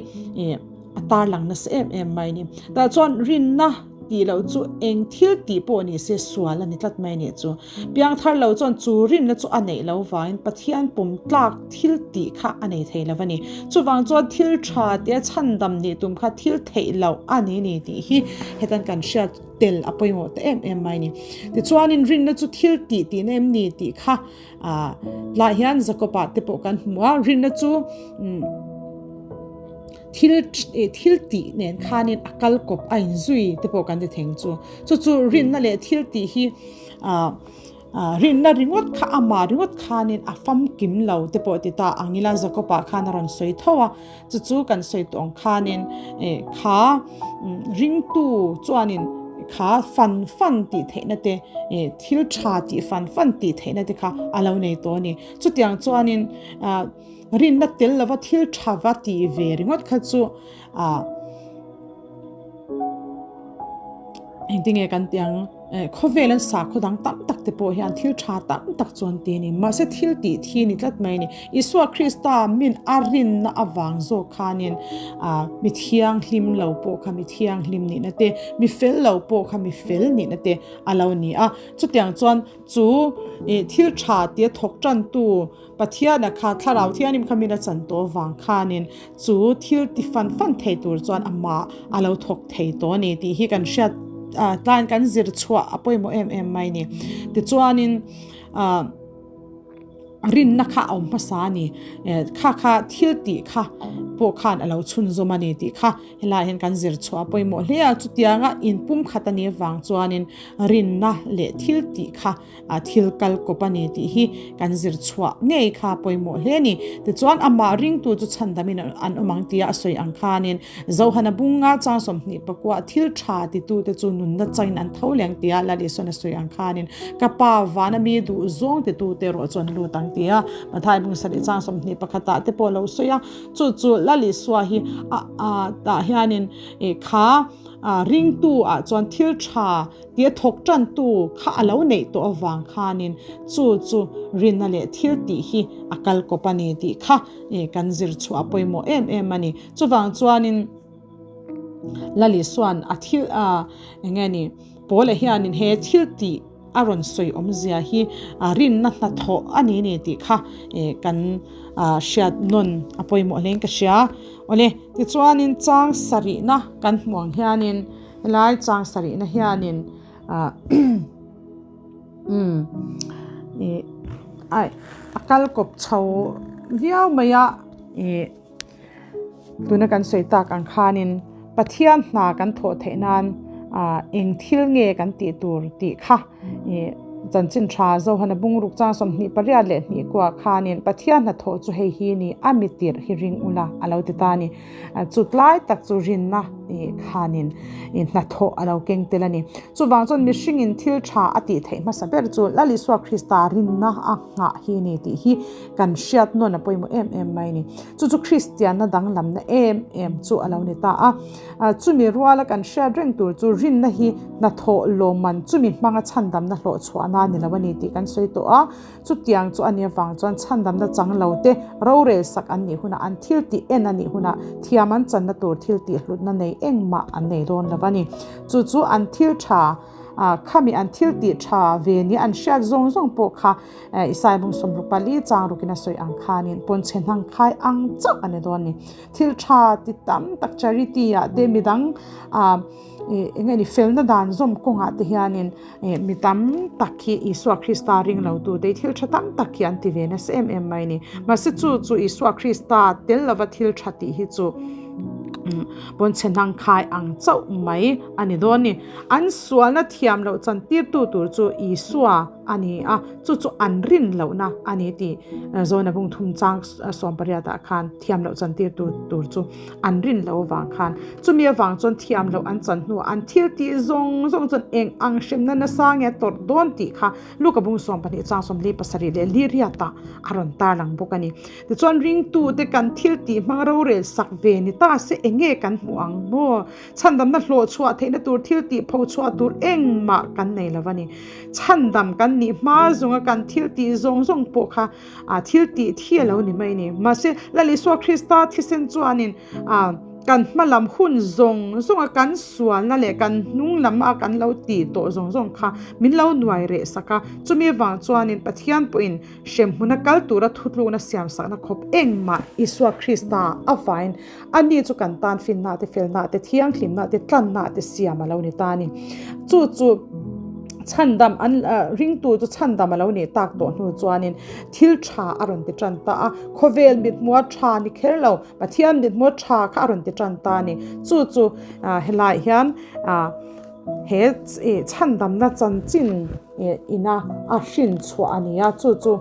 a tar lang nasa em em mai a ni. Tah chuan rinna tih loh chu eng thil tih pawh ni se sual a ni tlat mai a nih chu. Piangthar lo chuan chu rinna chu a neih lo vangin Pathian pawm tlak thil tih kha a nei thei lo a ni. Chuvang chuan thil tha tia chhandam nih tum kha thil theih loh a ni ni tih hi hetan kan hriat tel a pawimawh ta em em mai a ni. Tichuanin rinna chu thil tih tihna em ni tih kha tlaiah hian Jakob-a te pawh kan hmu a, rinna chu thil thil tih nen khanin a kal kawp a inzui te pawh kan ti theng chu. Chu chu rinna leh thil tih hi Rinna ringawt kha amah ringawt khanin a famkim lo te pawh ti ta ang ila Jakob-ah khan a rawn sawi tho a, chu chu kan sawi tawh ang khanin kha ringtu chuanin kha fan fan tih theihna te thil tha tih fan fan tih theihna te kha a lo nei tawh a ni. Chutiang chuanin. Rinna tel lova thil tha va tih ve ringawt kha chu ah engtinge kan tih ang khawvel an sakhaw dang tam tak te pawh hian thil tha tam tak chu an ti a ni. Mahse thil tih thi a ni tlat mai a ni. Isua Krista min a rinna avang zawk khanin ah mi thianghlim lo pawh kha mi thianghlim nihna te, mi fel lo pawh kha mi fel nihna te a lo ni a. Chutiang chuan chu thil tha tia thawk tantu Pathiana kha Thlarau Thianghlim kha min a chan tawh avang khanin chu thil ti fan fan thei tur chuan amah a lo thawk thei tawh a ni tih hi kan hriat tlaiin kan zir chhuah a pawimawh em em mai a ni. Tichuanin ah rinna kha a awm hmasa a ni. Kha kha thil tih kha pawh khan a lo chhunzawm a ni tih kha helaiah hian kan zir chhuah a pawimawh hle a. Chutianga inpumkhat a nih avang chuanin rinna leh thil tih kha a thil kal kawp a ni tih hi kan zir chhuah ngei kha pawimawh hle a ni. Tichuan amah ringtu chu chhandamin an awm ang tia a sawi ang khanin Zohana bunga chang 20 pakua thil tha titute chu nunna changin an tho leng tia Lal Isuan a sawi ang khanin ka pa vana mi duh zawng titute erawh chu an lut ang tia Mathai bung sarih chang 21 ah te pawh a lo sawi a. Chu chu Lal Isua hi a tah hianin kha ringtu ah chuan thil tha Tia thawk tantu kha a lo neih tawh avang khanin chu chu rinna leh thil tih hi a kal kawp a ni tih kha kan zir chhuah a pawimawh em em a ni. Chuvang chuanin Lalisuan a thil a eng nge ni Paula hianin he thil tih a rawn sawi awmzia hi rinna hnathawh a ni ni tih kha kan hriat nawn a pawimawh hlein ka hria. Awle, tichuanin chang sarihna kan hmuh ang hianin Helai chang sarihna hianin ih a kal kawp chho viau mai a ih tuna kan sawi tak ang khanin Pathian hna kan thawh theih nan ah eng thil nge kan tih tur tih kha ih chanchin tha Zohana bungruk chang 28 leh hnih kuah khanin Pathian hnathawh chu hei hi ni a mi tirh hi ring ula a lo ti ta a ni. Chutlai tak chu rinna khanin hnathawh a lo keng tel a ni. Chuvang chuan mihringin thil tha a tih theih hmasa ber chu Lal Isua Krista rinna a nghah hi a ni tih hi kan hriat nawn a pawimawh em em mai a ni. Chu chu Kristianna danglamna em em chu a lo ni ta a. Chumi ruala kan hriat reng tur chu rinna hi hnathawh lawmman chumi hmanga chhandamna hlawhchhuahna a ni lo a ni tih kan sawi tawh a. Chutiang chu a nih avang chuan chhandamna chang lo te, rorel sak an nih hunah, an thil tih en a nih hunah thiam an channa tur thil tih hlutna nei engmah an nei dawn lo a ni. Chu chu an thil tha, khami an thil tih tha ve nia an hriat zawng zawng pawh kha Isai bung 64 chang rukin a sawi ang khanin pawnchhe hnang khai ang chauh a ni dawn a ni. Thil tha ti tam tak charity ah te midang eng nge ni felna dan zawm kawngah te hianin mi tam tak hi Isua Krista ring lo tu te thil tha tam tak hi an ti ve nasa em em mai a ni. Mahse chu chu Isua Krista tel lova thil tha tih hi chu pawnchhe hnang khai ang chauh mai a ni dawn a ni. An sualna thiam loh chan tirtu tur chu Isua a ni a, chu chu an rin lohna a ni tih Zawna bung thum chang 18 ah khan thiam loh chan tirtu tur chu an rin loh avang khan chumi avang chuan thiam loh an chan hnuah an thil tih zawng zawng chuan eng ang hremna nasa nge tawrh dawn tih kha Luka bung 12 chang 47 leh Liriata a rawn tarlang bawk a ni. Tichuan ringtute kan thil tih hmang rorel sak ve ni ta se eng nge kan hmuh ang maw? Chhandamna hlawh chhuah theihna tur thil tih pho chhuah tur engmah kan nei lo a ni. Chhandam kan nih hma zawnga kan thil tih zawng zawng pawh kha A thil tih thi a lo ni mai ni. Mahse, Lal Isua Krista thisen chuanin kan hma lam hun zawng zawnga kan sualna leh kan hnung lam a kan lo tih tawh zawng zawng kha min lo nuai reh sak a. Chumi avang chuanin Pathian pawhin hremhmuna kal tura thutlukna siam sakna khawp engmah Isua Krista avain ani chu kan tan finna te, felna te, thianghlimna te, tlanna te siam a lo ni ta a ni. Chu chu chhandam an ringtu chu chhandam a lo nih tak tawh hnu chuanin thil tha a rawn ti tan ta a, khawvel mithmua tha ni kher lo, Pathian mithmua tha kha a rawn ti tan ta a ni. Chu chu helaiah hian he chhandamna chanchin ina a hrin chhuah a ni a, chu chu.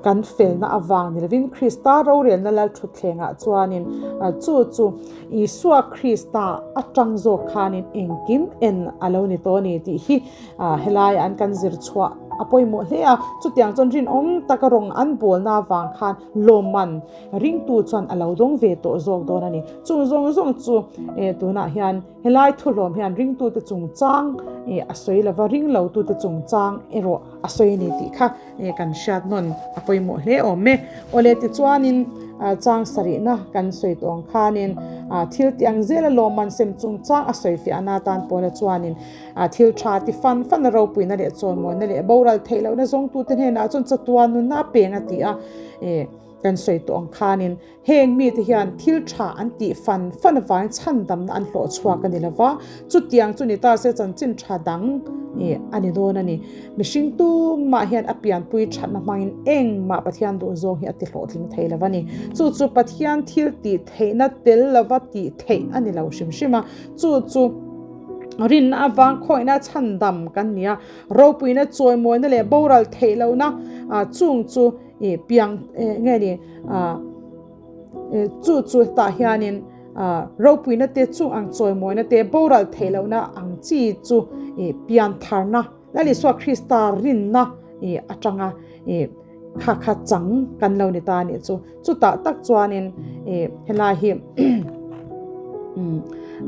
Kan felna avang ni lovin Krista rorelna lal thutthlengah chuanin chu chu Isua Krista atang zawk khanin engkim en a lo ni tawh a ni tih hi helai an kan zir chhuah. a pawimawh hle a, chutiang chuan rinawm taka rawng an bawlna avang khan lawmman ringtu chuan a lo dawng ve tawh zawk dawn a ni. Chung zawng zawng chu tunah hian helai thuhlawm hian ringtute chungchang a sawi lova, ringlotute chungchang erawh a sawi a ni tih kha kan hriat nawn a pawimawh hle awm e. Awle tichuanin chang sarihna kan sawi tawh ang khanin thil tih ang zela lawmman sem chungchang a sawi fiahna atan pawla chuanin thil tha ti fan fan a ropuina leh chawnmawina leh boral theih lohna zawngtute hnenah chuan chatuan nunna a peng a ti a. Kan sawi tawh ang khanin heng mite hian thil tha an tih fan fan avangin chhandamna an hlawh chhuak a ni lo va, chutiang chu ni ta se chanchin tha dang a ni dawn a ni. Mihring tumah hian a pianpui thatna hmangin engmah Pathian duh zawng hi a ti hlawhtling thei lo a ni. Chu chu Pathian thil tih theihna tel lova tih theih a ni lo hrim hrim a, chu chu rinna avang khawihna chhandam kan ni a, ropuina chawimawina leh boral theih lohna chung chu I piang nge ni chu chu hetah hianin ropuina te chung ang chawimawina te boral theih lohna ang chi chu i piantharna Lal Isua Krista rinna i atanga i kha kha chang kan lo ni ta anih chu. Chutah tak chuanin i helai hi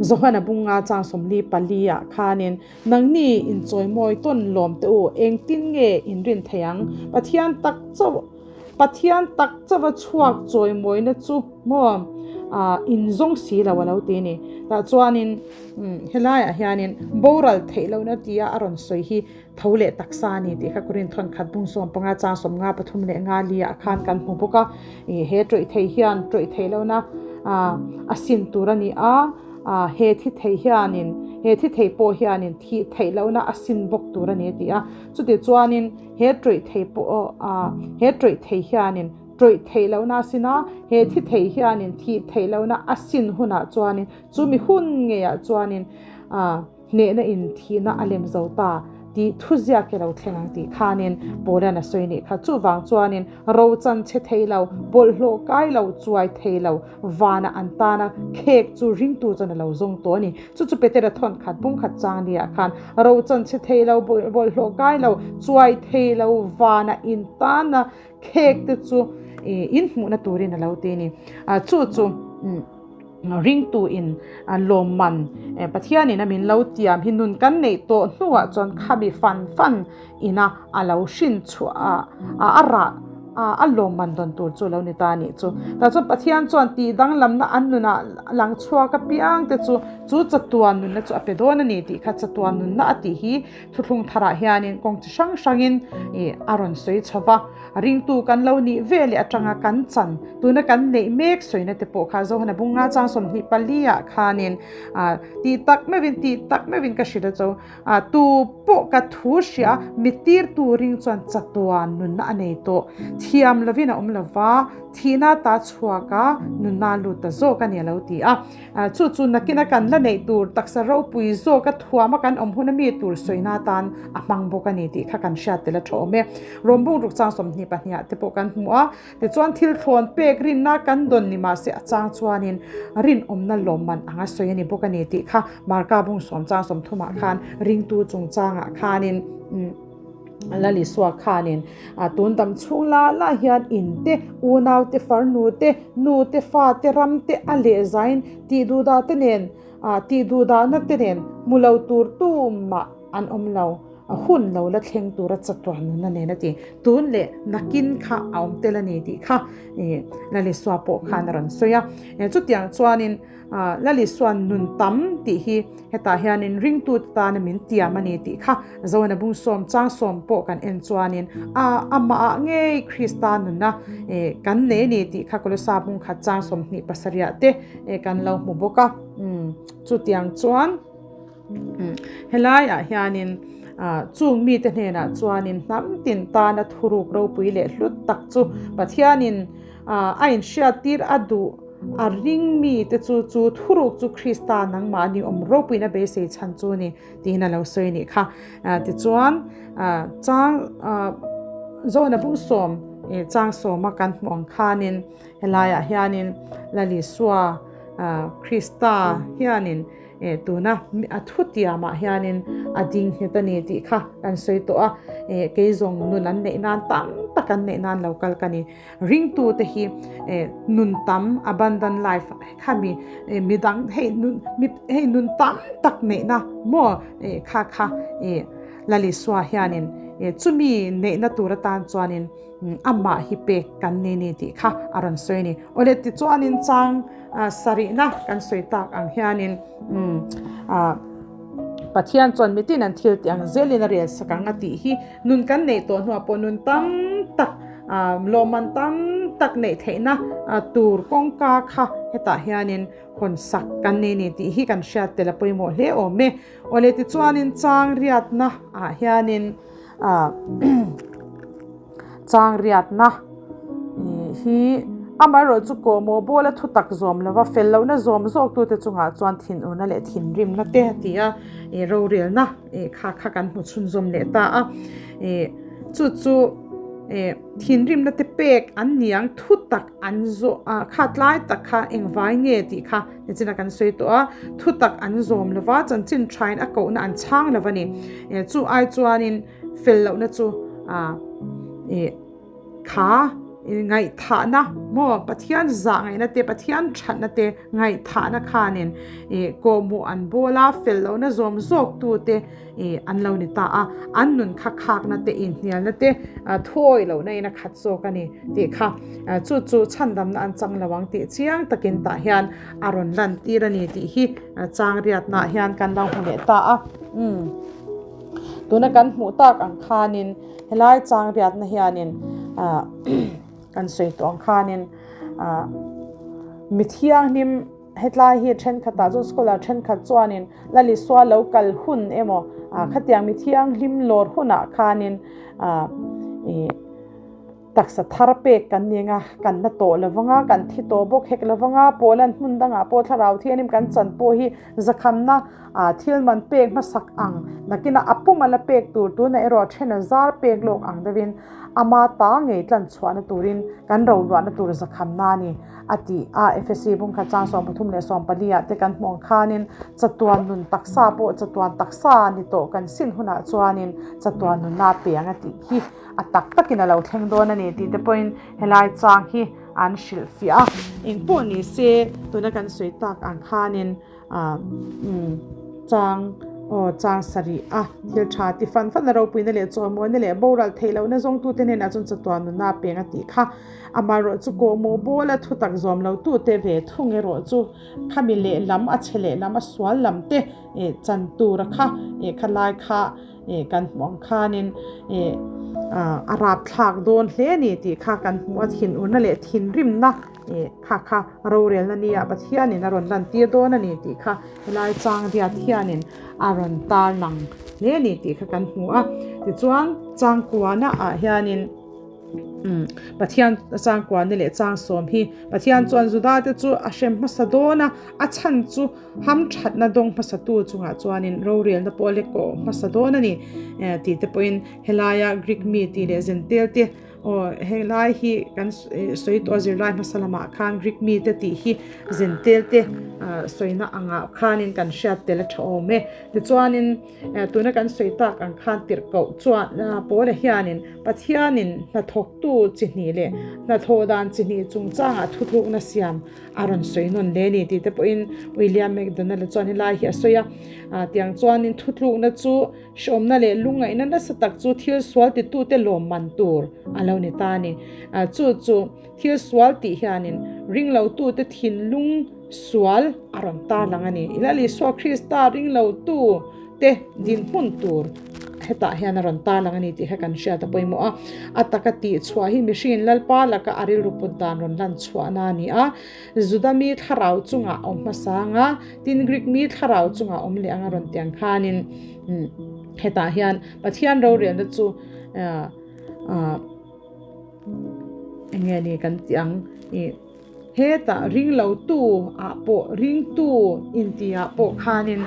Johana bunga chang 44 ah khanin Nangni inchawimawi tawn lawm teh u, engtin nge in rin thei ang? Pathian tak chauh, Pathian tak chauha chhuak chawimawina chu maw in zawng si lo a lo ti a ni. Tah chuanin helaiah hianin boral theih lohna tia a rawn sawi hi tho leh taksa a ni tih kha Korinth thawn khat bung 15 chang 53 pathum leh nga liah khan kan hmu bawk a. He tawih thei hian tawih theih lohna a sin tur a ni a. He thi thei hianin, he thi thei pawh hianin thih theih lohna a sin bawk tur a ni a ti a. Chuti chuanin he tawih thei pawh, he tawih thei hianin tawih theih lohna a sin a, he thi thei hianin thih theih lohna a sin hunah chuanin chumi hun ngeiah chuanin Hnehna in thihna a lem zo ta tih thuziak i lo thleng ang tih khanin Paula'n a sawi nih kha. Chuvang chuanin rochan chhe thei lo, bawlhhlawh kai lo, chuai thei lo, vana an tana khek chu ringtu chuan a lo zawng tawh a ni. Chu chu Petera thawn khat bung khat chang liah khan rochan chhe thei lo, bawlhhlawh kai lo, chuai thei lo, vana in tana khek te chu in hmuhna turin a lo ti a ni. Chu chu. Ringtu in lawmman Pathian in a min lo tiam hi nun kan neih tawh hnuah chuan khami fan fan ina a lo hrin chhuah a a rah a lawmman dawn tur chu lo ni ta a nih chu. Tah chuan Pathian chuan tih danglamna an nunah lang chhuak apiang te chu chu chatuan nunna chu a pe dawn a ni tih kha chatuan nunna a tih hi thuthlung tharah hianin kawng chi hrang hrangin a rawn sawi chho va. Ringtu kan lo nih ve leh atanga kan chan, tuna kan neih mek sawina te pawh kha Johana bunga chang 24 ah khanin tih tak meuhin tih tak meuhin ka hrilh a cho. Tu pawh ka thu hria mi tirtu ring chuan chatuan nunna a nei tawh. Thiam lovin a awm lova, thihna ta chhuak a nunna lut ta zawk a ni a lo ti a. Chu chu nakina kan la neih tur taksa ropui zawka thuama kan awm hun a mi tur sawina atan a hmang bawk a ni tih kha kan hriat tel a tha awm e. Rawmbung ruk chang 22 ah te pawh kan hmu a, tichuan thil thlawn pek rinna kan dawn ni mahse a chang chuanin rinawmna lawmman anga sawi a ni bawk a ni tih kha Marka bung sawm chang 30 ah khan ringtu chungchangah khanin Lalisua khanin tun dam chhung la la hian in te, unau te, farnu te, nu te, fa te, ram te a leh zain tih duhdah te nen tih duhdahna te nen hmu lo tur tumah an awm lo. Hun lo la thleng tura chatuan nunna nen a ti. Tun leh nakin kha a awm tel a ni tih kha Lalisua pawh khan a rawn sawi a. Chutiang chuanin Lalisuan nun tam tih hi hetah hianin ringtute tana min tiam a ni tih kha Zohana bung sawm chang sawm pawh kan en chuanin a amahah ngei Krista nunna kan nei a ni tih kha Kolosa bung khat chang 27 te kan lo hmu bawk a. Chutiang chuan helaiah hianin chung mite hnenah chuanin hnam tin tana thuruk ropui leh hlut tak chu Pathianin A inhriattir a duh a ring mite chu chu thuruk chu Krista nangmahni awm ropuina beisei chhan chu ni tiin a lo sawi nih kha. Tichuan chang Johana bung sawm chang sawma kan hmuh ang khanin helaiah hianin Lalisua Krista hianin. Tuna a thutiamah hianin a ding nghet a ni tih kha kan sawi tawh a, kei zawng nun an neih nan tam tak an neih nan lo kal ka ni. Ringtute hi nun tam, abundant life, khami midang hei nun hei nun tam tak neihna maw kha kha Lalisua hianin chumi neihna tur atan chuanin amah hi pek kan ni ni tih kha a rawn sawi a ni. Awle tichuanin chang sarihna kan sawi tak ang hianin Pathian chuan mitin an thil tih ang zelin a rel sak ang a tih hi nun kan neih tawh hnuah pawh nun tam tak lawmman tam tak neih theihna tur kawngka kha hetah hianin hawn sak kan nei ni tih hi kan hriat tel a pawimawh hle awm e. Awle tichuanin chang riatna ah hianin Chang riatna hi amaherawh chu kawhmawh bawla thu tak zawm lova fel lohna zawm zawktute chungah chuan thinurna leh thinrimna te a ti a, rorelna kha kha kan hmu chhunzawm leh ta a. Chu chu thinrimna te pek an niang thu tak an zawh a, kha tlai tak kha engvai nge tih kha nichina kan sawi tawh a, thu tak an zawm lova chanchin thain a kohna an chhang lo a ni. Chu ai chuanin. Fel lohna chu ih kha ngaihthahna maw Pathian zah ngaihna te Pathian thatna te ngaihthahna khanin ih kawhmawh an bawl a fel lohna zawm zawk tu te ih an lo ni ta a an nun kha khakna te inhnialna te thuawi lohna in a khat zawk a ni tih kha chu chu chhandamna an chang lo ang tih chiang takin tah hian a rawn lan tir a ni tih hi chang riatna ah hian kan lo hmu leh ta a umm. Tuna kan hmuh tak ang khanin helai chang riatna hianin ah kan sawi tawh ang khanin ah mi thianghlim hetlai hi thenkhatah chuan scholar thenkhat chuanin Lalisua lo kal hun emaw ah khatiang mi thianghlim lawr hunah khanin ah ih Taksa thar pek kan ni anga, kan la tawh lo vanga, kan thi tawh bawk hek lo vanga, Poland hmun dangah pawh thlarau thianghlim kan chan pawh hi zakhamna thil man pek hmasak ang nakinah a pum a la pek tur tunah erawh then a zar pek lawk ang deuhin ama ta ngei tlan chhuahna turin kan roluahna tur zakhamna a ni a ti a. Efesi bungkhat chang 34 ah te kan hmuh ang khanin chatuan nun taksa pawh chatuan taksa ni tawh kan sin hunah chuanin chatuan nunna a pe ang a tih hi. A tak takin a lo thleng dawn a ni tih te pawhin helai chang hi an hrilh fiah a. Eng pawh ni se tuna kan sawi tak ang khanin chang aw chang sarih a thil tha ti fan fan a ropuina leh chawimawina leh boral theih lohna zawngtute hnenah chuan chatuan nunna a peng a tih kha. Amaherawh chu kawhmawh bawla thutak zawm lotute ve thung erawh chu khami lehlam a chhe lehlam a sual lam te chan tura kha khalai kha Ih kan hmuh ang khanin ih a rapthlak dawn hle a ni tih kha kan hmuh a, thinurna leh thinrimna ih kha kha rorelna nia Pathianin a rawn lantir dawn a ni tih kha helai chang riat hianin a rawn tar lang hle a ni tih kha kan hmu a. Tichuan changkuana ah hianin. Pathian changkuanna leh changsawm hi Pathian chuan Judate chu a hrem hmasa dawn a, a chhan chu hamthatna dawng hmasatu chungah chuanin rorelna pawh a lek kawh hmasa dawn a ni tih te pawhin helaia Greek mi tih leh Zentel te aw helai hi kan sawi tawh a zirlai hmasa lamah khan Greek mi te tih hi Zentel te sawina angah khanin kan hriat tel a tha awm e. Tichuanin tuna kan sawi tak ang khan tirhkoh chuan Paula hianin Pathianin hnathawktu chi hnih leh hnathawh dan chi hnih chungchangah thutlukna siam a rawn sawi nawn hle a ni tih te pawhin William MacDonald-a chuan helai hi a sawi a. Tiang chuanin thutlukna chu hreawmna leh lungngaihna nasa tak chu thil sual titute lawmman tur a lo ni ta a ni. Chu chu thil sual tih hianin ringlotute thinlung sual a rawn tarlang a ni. Lal Isua Krista ringlotu te dinhmun tur hetah hian a rawn tarlang a ni tih kha kan hriat a pawimawh a. A taka tih chhuah hi mihringin Lalpa laka a rilru put dan rawn lan chhuahna a ni a. Juda mi thlarau chungah a awm hmasa ang a, tin Greek mi thlarau chungah a awm leh ang a rawn ti ang khanin hetah hian Pathian rorelna chu eng nge ni kan tih ang ih. Hetah ringlotu ah pawh ringtu inti ah pawh khanin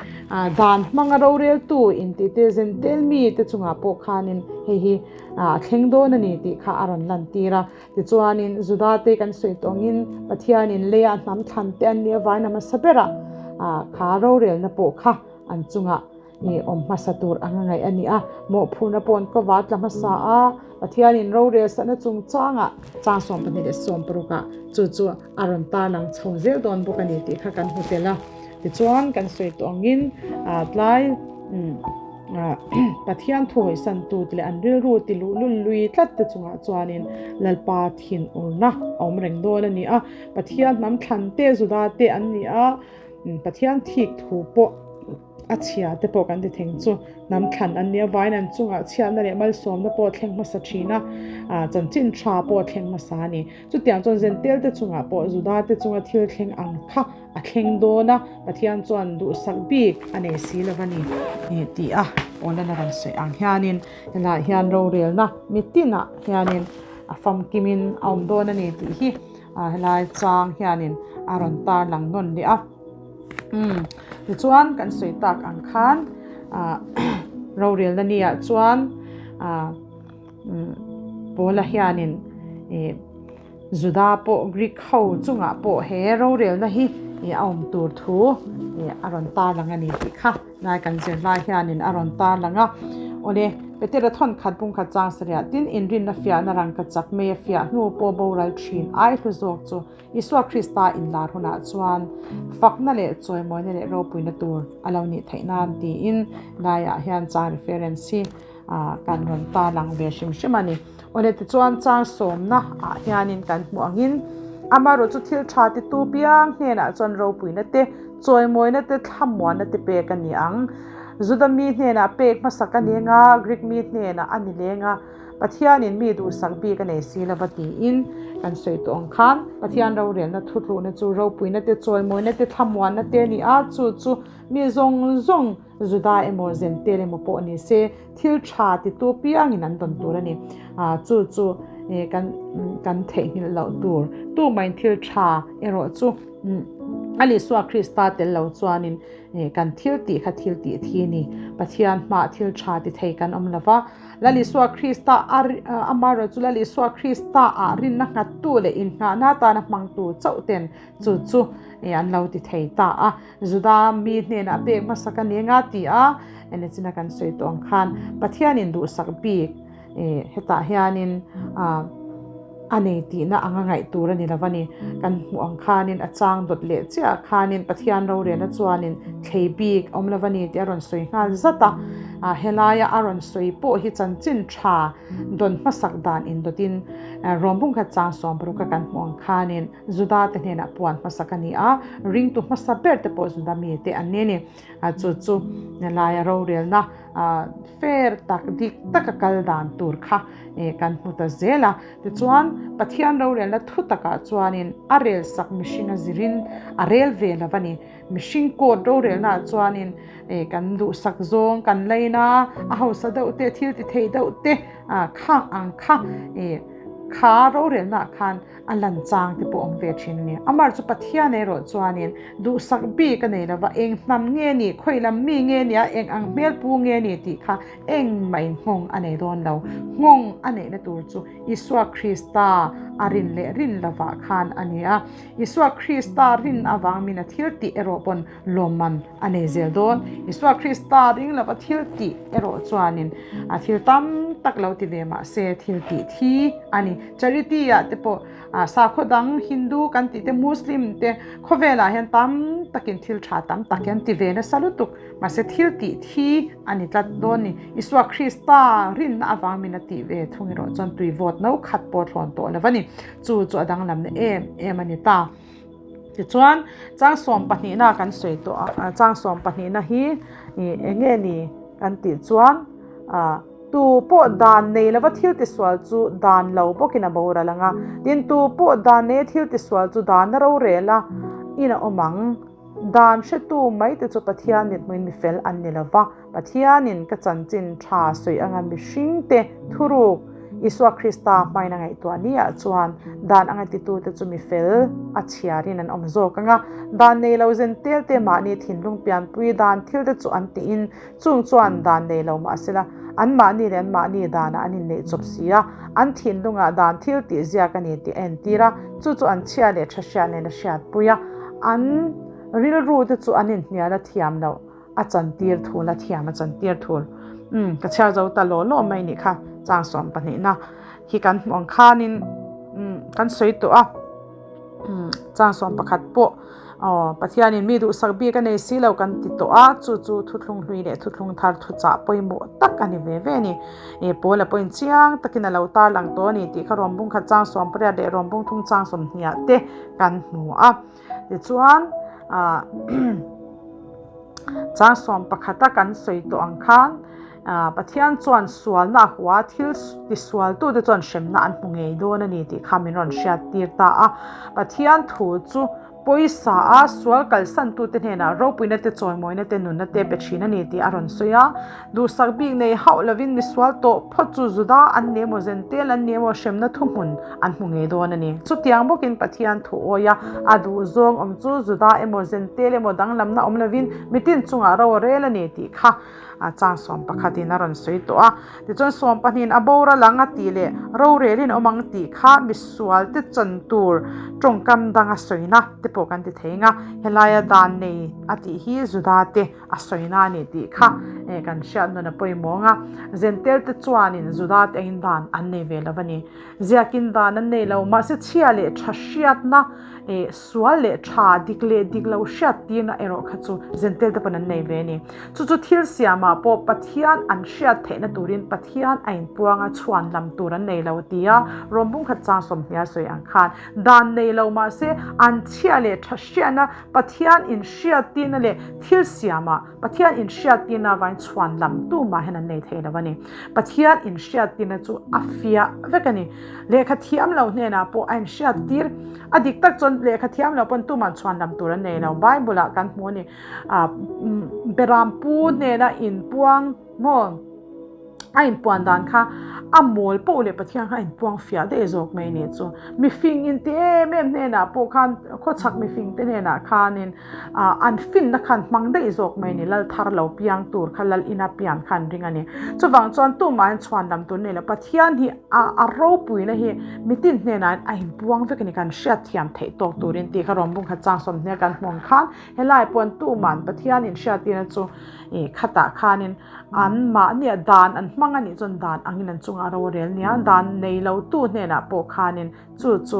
dan hmanga roreltu inti te zentel mi te chungah pawh khanin hei hi a thleng dawn a ni tih kha a rawn lantir a. Tichuanin Juda te kan sawi tawngin Pathianin leia hnam thlan te an nih avangin a hmasa berah Kha rorelna pawh kha an chungah awm hmasa tur anga ngaih a ni a. Mawhphurhna pawh an kova tla hmasa a, Pathianin rorel satna chungchangah chang 26 ah chu chu a rawn tarlang chho zel dawn bawk a ni tih kha kan hmu tel a. Tichuan kan sawi tawh angin tlai Pathian thu hawisantu te leh an rilru ti luh lul lui tlat te chungah chuanin Lalpa thinurna a awm reng dawn a ni a. Pathian hnam thlan te Juda te an ni a, Pathian thik thu pawh a chhia te pawh kan ti theng chu hnam thlan an ni avangin an chungah chhiatna leh malsawmna pawh a thleng hmasa thin a, chanchin tha pawh a thleng hmasa a ni. Chutiang chuan Zentel te chungah pawh Juda te chunga thil thleng ang kha a thleng dawn a, Pathian chuan duhsak bik a nei si lo a ni tih a Paula'n a rawn sawi ang hianin helaiah hian rorelna mitinah hianin a famkimin a awm dawn a ni tih hi helai chang hianin a rawn tarlang nawn leh a. Tichuan kan sawi tak ang khan rorelna niah chuan Paula hianin Juda pawh Greek ho chungah pawh he rorelna hi a awm tur thu a rawn tarlang a ni tih kha lai kan zir lai hianin a rawn tarlang a. Awle, Petera thawn khat bung khat chang sarih ah tin inrinna fiahna rangka chak mai a fiah hnu pawh boral thin ai hlu zawk chu Isua Krista inlar hunah chuan fakna leh chawimawina leh ropuina tur a lo nih theih nan tiin laiah hian chang reference hi kan rawn tarlang ve hrim hrim a ni. Awle tichuan chang sawmna ah hianin kan hmuh angin amaherawh chu thil tha titu piang hnenah chuan ropuina te, chawimawina te, thlamuanna te pek a ni ang. Juda mi hnenah pek hmasak a ni anga, Greek mi hnenah a ni leng a, Pathianin mi duhsak bik a nei si lova tiin kan sawi tawh ang khan Pathian rorelna thutluhna chu ropuina te, chawimawina te, thlamuanna te a ni a, chu chu mi zawng zawng Juda emaw Zentel emaw pawh ni se thil tha titu piangin an dawn tur a ni. Chu chu kan kan theihnghilh loh tur. Tumahin thil tha erawh chu a Isua Krista tel lo chuanin kan thil tih kha thil tih thi a ni. Pathian hmaah thil tha ti thei kan awm lo va. Lal Isua Krista amaherawh chu Lal Isua Krista ah rinna nghattu leh innghahna atana hmangtu chauh ten chu chu an lo ti thei ta a. Juda mi hnenah pek hmasa ka ni anga ti a, enechina kan sawi tawh ang khan Pathianin duhsak bik hetah hianin a nei tihna anga ngaih tur a ni lo a ni. Kan hmuh ang khanin a chang dawt leh chiah khanin Pathian rorelna chuanin thlei bik awm lo a ni tih a rawn sawi nghal zat a. Helaia a rawn sawi pawh hi chanchin tha dawn hmasak dan indawtin Rom bungkhat chang 60 a kan hmuh ang khanin Juda te hnenah puan hmasak a ni a, ringtu hmasa ber te pawh Juda mi te an ni a ni. Chu chu laia rorelna fair tak, dik taka kal dan tur kha kan hmu ta zel a. Tichuan, Pathian rorelna thu takah chuanin a relsak mihring a zirin a rel ve lo a ni. Mihring court rorelnaah chuanin kan duhsak zawng kan laina a hausa deuh te, thil ti thei deuh te khang ang kha kha rorelnaah khan a lan chang te pawh awm ve thin a ni. Amar chu Pathian erawh chuanin duhsak bik a nei lova, eng hnam nge ni, khawi lam mi nge nia, eng ang hmel pu nge ni tih kha engmah nghawng a nei dawn lo. Nghawng a neihna tur chu Isua Krista a rin leh rin lovah khan a ni a. Isua Krista rin avang min a thil tih erawh pawn lawmman a nei zel dawn. Isua Krista ring lova thil tih erawh chuanin a thil tam tak lo ti ve mah se thil tih thi a ni. Charity ah te pawh sakhaw dang Hindu kan tih te Muslim te khawvelah hian tam takin thil tha tam tak hi an ti ve nasa lutuk. Mahse thil tih thi a ni tlat dawn ni. Isua Krista rinna avang min a tih ve thung erawh chuan tui vawt no khat pawh thlawn tawh lo a ni. Chu chu a danglamna em em a ni ta. Tichuan, chang 12na kan sawi tawh a, chang 12na hi eng nge ni kan tih chuan tu pawh dan nei lova thil tisual chu dan lo bawkin a boral ang a, tin tu pawh dan neia thil tisual chu dan a rorel a, in a awm ang. Dan hretu mai te chu Pathian mithmuin mifel an ni lo va, Pathianin ka chanchin tha sawi anga mihringte thuruk Isua Krista hmain a ngaihtuah niah chuan dan anga titute chu mifel a chhiarin an awm zawk ang a, dan nei lo zen telte mahni thinlung pianpui dan thilte chu an tiin chung chuan dan nei lo mahsela anmahni leh anmahni danah an inneih chawp si a, an thinlungah dan thil tih ziak a ni tih a entir a, chu chu an chhia leh tha hriat nen a hriatpui a, an. Rilru te chu an inhnial a thiam loh a chantir thul a thiam a chantir thul. Umm ka chhiar zo ta law law mai nih kha chang sawm pahnihna hi kan hmuh ang khanin umm kan sawi tawh a umm chang sawm pakhat pawh aw Pathianin mi duhsak bik a nei si lo kan ti tawh a chu chu thuthlung hlui leh thuthlung thar thuchah pawimawh tak a ni ve ve a ni. Ih Paula pawhin chiang takin a lo tarlang tawh a ni tih kha rawn bung khat chang sawm pariat leh rawn bung thum chang sawmhniah te kan hmu a. Tichuan ah chang sawm pakhata kan sawi tawh ang khan ah Pathian chuan sualna a hua thil tisualtute chuan hremna an hmu ngei dawn a ni tih kha min rawn hriat tir ta a. Pathian thu chu pawisa a sual kalsantute hnenah ropuina te chawimawina te nunna te pe thin a ni tih a rawn sawi a. Duhsak bik nei hauh lovin misual tawh phawt chu Juda an ni emaw Zentel an ni emaw hremna thuhmun an hmu ngei dawn a ni. Chutiang bawkin Pathian thu awia a duhzawng awm chu Juda emaw Zentel emaw danglamna awm lovin mitin chungah ro a rel a ni tih kha chang sawm pakhatin a rawn sawi tawh a. Tichuan sawm pahnihin a boral ang a tih leh rorelin awm ang tih kha misualte chan tur tawngkam danga sawina te pawh kan ti thei ang a, helaia dan nei a tih hi Juda te a sawina a ni tih kha kan hriat nun a pawimawh ang a, Zentel te chuanin Juda te angin dan an nei ve lo a ni. Ziakin dan an nei lo, mahse chhia leh tha hriatna, sual leh tha, dik leh dik lo hriat tirna erawh kha chu Zentel te pawn an nei ve a ni. Chu chu thil siamah pawh Pathian an hriat theihna turin Pathian a inpuang a, chhuan lam tur an nei lo tia Rom bungkhat chang sawmhnial sawi ang khan dan nei lo mahse an chhia leh tha hriatna Pathian inhriattirna leh thil siamah Pathian inhriattirna avangin chhuan lam tumah hian an nei thei lo a ni. Pathian inhriattirna chu a fiah vek a ni. Lehkha thiam lo hnenah pawh a inhriattir. A dik tak chuan lehkha thiam lo pawn tuman chhuan lam tur an nei lo. Bible-ah kan hmu a ni. Beram pu hnena inpuang maw? A inpuan dan kha a mawl poh leh Pathian kha a inpuang fiah daih zawk mai ni chu. Mifing inti em em hnenah pawh khan khawchhak mifing te hnenah khanin an finna khan hmang daih zawk mai ni. Lal thar lo piang tur kha lal ina pian kha an ring a ni. Chuvang chuan tumahin chhuan lam tur nei lo. Pathian hi a ropuina hi mitin hnenah a inpuang vek a ni. Kan hriatthiam theih tawk turin tih kha rawn bung khat chang sawmhnial kan hmuh ang khan helai pawn tuman Pathian inhriattirna chu khatah khanin An mahnia dan an hmang a nih chuan dan angin an chungah ro a rel nia, dan nei lo tu hnenah pawh khanin chu chu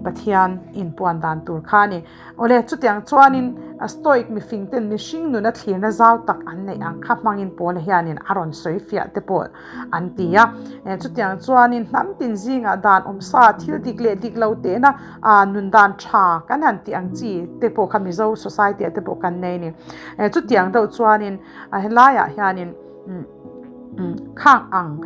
Pathian inpuan dan tur kha a ni. Awle, chutiang chuanin Stoic mifing ten mihring nuna thlirna zau tak an neih ang kha hmangin Paula hianin a rawn sawi fiah te pawh an ti a. Chutiang chuanin hnam tin zingah dan awmsa thil dik leh dik lo tehna nun dan tha kan han tih ang chi te pawh kha Mizo society ah te pawh kan nei a ni. Chutiang deuh chuanin A helaiah hianin khang ang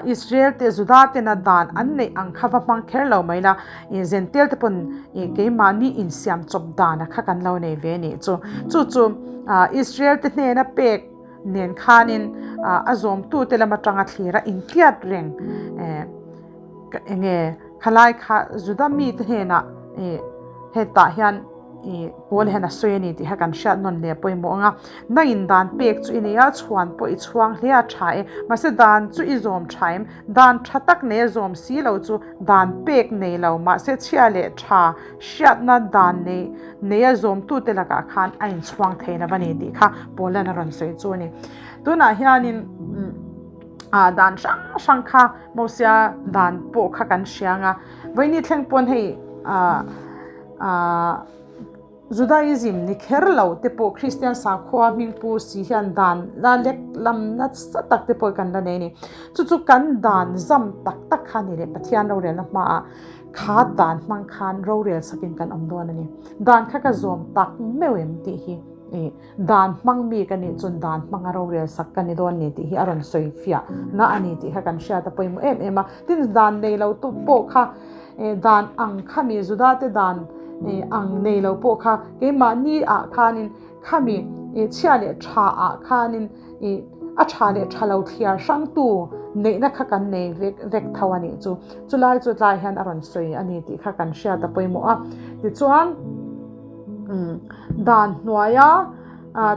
Israel te Juda tena dan an neih ang kha va hmang kher lo mai la, Zentel te pawn keimahni insiam chawp dana kha kan lo nei ve nih chu. Chu chu Israel te hnena pek nen khanin a zawmtute lam atanga thlira intiat reng enge khalai kha Juda mite hnenah hetah hian I pawl hian a sawi a ni tih kha kan hriat nawn leh pawimawh ang a, nangin dan pek chu i nei a, chhuan pawh i chhuang hle a tha e, mahse dan chu i zawm tha em, dan tha tak nei a zawm si lo chu dan pek nei lo, mahse chhia leh tha hriatna dan nei nei a zawmtute lakah khan a inchhuang thei lo a ni tih kha Paula'n a rawn sawi chu a ni. Tunah hianin dan hrang hrang kha Mosia dan pawh kha kan hria ang a, vawiini thleng pawn hei Ahh Judaism ni kher lo te pawh Kristian sakhua hming pu si hian dan la lek lam nasa tak te pawh kan la nei a ni. Chu chu kan dan zam tak tak kha ni leh Pathian rorelna hmaah kha dan hmang khan rorel sakin kan awm dawn a ni. Dan kha ka zawm tak meuh em tih hi ih dan hmang mi ka nih chuan dan hmanga rorel sak ka ni dawn ni tih hi a rawn sawi fiah na a ni tih kha kan hriat a pawimawh em em a. Tin dan nei lo tu pawh kha Dan ang khami Judate dan ang nei lo pawh kha keimahni ah khanin khami chhia leh tha ah khanin a tha leh tha lo thliar hrangtu neihna kha kan nei vek vek tho a nih chu. Chulai chu tlai hian a rawn sawi a ni tih kha kan hriat a pawimawh a. Tichuan dan hnuaia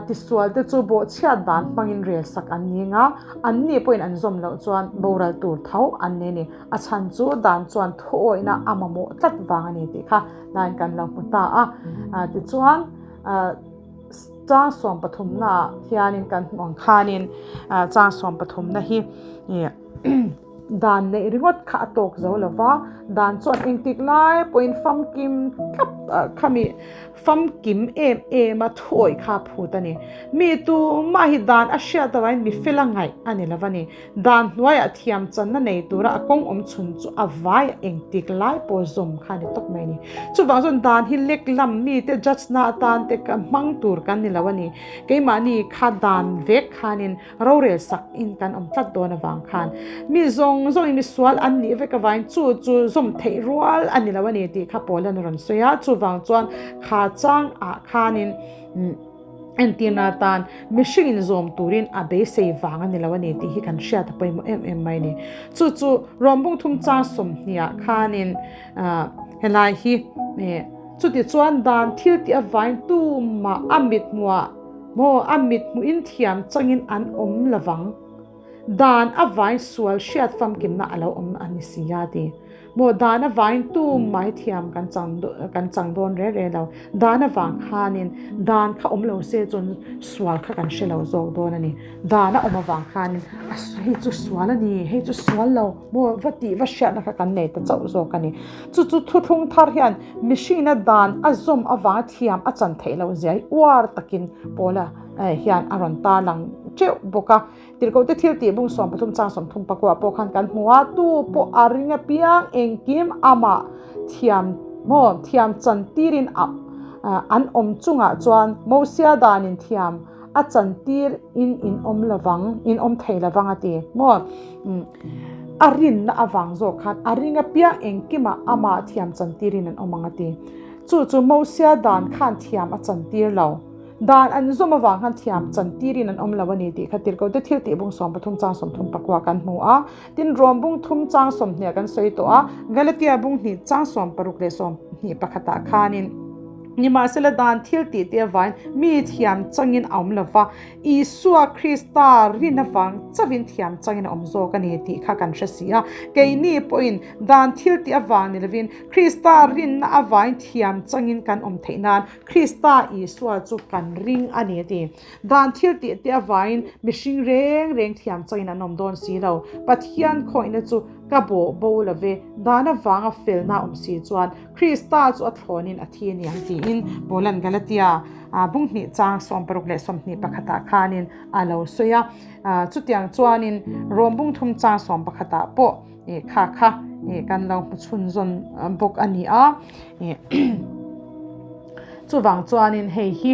tisualte chu bawhchhiat dan hmangin rel sak an ni ang a, anni pawhin an zawm loh chuan boral tur tho an ni a ni. A chhan chu dan chuan thuawihna a mamawh tlat vang a ni tih kha line kan lo hmu ta a. Tichuan, Chang sawmpathumnaah hianin kan hmuh ang khanin chang sawmpathumna hi dan neih ringawt kha a tawk zo lo va, dan chuan engtik lai pawhin famkim thlap khami famkim em em a thuawih kha a phut a ni. Mi tumah hi dan a hriat avangin mi fela ngaih a ni lo va ni. Dan hnuaiah thiam channa nei tura a kawng awm chhun chu a vai a engtik lai pawh zawm kha a ni tawp mai a ni. Chuvang chuan dan hi lek lam mite judge na atan te hmang tur kan ni lo a ni. Keimahni kha dan vek khanin rorel sak in kan awm tlat dawn avang khan mi zawng zawngin mi sual an nih vek avangin chu chu zawm theih rual a ni lo a ni tih kha Paula'n a rawn sawi a. Chuvang chuan kha chang ah khanin. Entirna atan mihringin zawm turin a beisei vang a ni lo a ni tih hi kan hriat a pawimawh em em mai a ni. Chu chu Rawmbung thum chang sawmhniah khanin helai hi chuti chuan dan thil tih avain tumah a mithmuhah maw a mithmuhin thiam changin an awm lovang. Dan avain sual hriat famkimna a lo awm a ni si a ti. Maw dan avain tu mai thiam kan chang kan chang dawn re re lo. Dan avang khanin dan kha awm lo se chuan sual kha kan hre lo zawk dawn a ni. Dan a awm avang khanin a hei chu sual a ni, hei chu sual lo maw va tih va hriatna kha kan nei ta chauh zawk a ni. Chu chu thuthlung thar hian mihringina dan a zawm avanga thiam a chan theih loh zia hi uar takin Paula hian a rawn tarlang teuh bawk a. Tirhkohte thil tih bung 13 chang 30 pakua pawh khan kan hmu a, tu pawh a ring apiang engkim amah thiam maw thiam chan tirin a an awm chungah chuan Mosia danin thiam a chan tir in in awm lovang in awm thei lovang a ti maw a rinna avang zawk khan a ring apiang engkimah amah thiam chan tirin an awm ang a ti chu chu Mosia dan khan thiam a chan tir lo. Dan an zawm avang khan thiam chan tirin an awm lo a ni tih kha tirhkohte thil tih bung 13 chang 34 kan hmu a. Tin, Rom bung thum chang 20 kan sawi tawh a, Galatia bung hnih chang 16 leh 21 ah khanin, Nimahsela dan thil tih te avain mi thiam changin a awm lo va, Isua Krista rin avang chauhin thiam changin a awm zawk a ni tih kha kan hre si a. Keini pawhin dan thil tih avang ni lovin Krista rinna avain thiam changin kan awm theih nan Krista Isua chu kan ring a ni a ti. Dan thil tih te avangin mihring reng reng thiam changin an awm dawn si lo. Pathian khawihna chu ka bawh bo lo ve, dan avanga felna awm si chuan Krista chu a thlawnin a thi a ni ang tiin Paula'n Galatia bung hnih chang 60 leh 21 ah khanin a lo sawi a. Chutiang chuanin Rom bung thum chang 11 ah pawh kha kha kan lo hmu chhunzawn bawk a ni a. Chuvang chuanin hei hi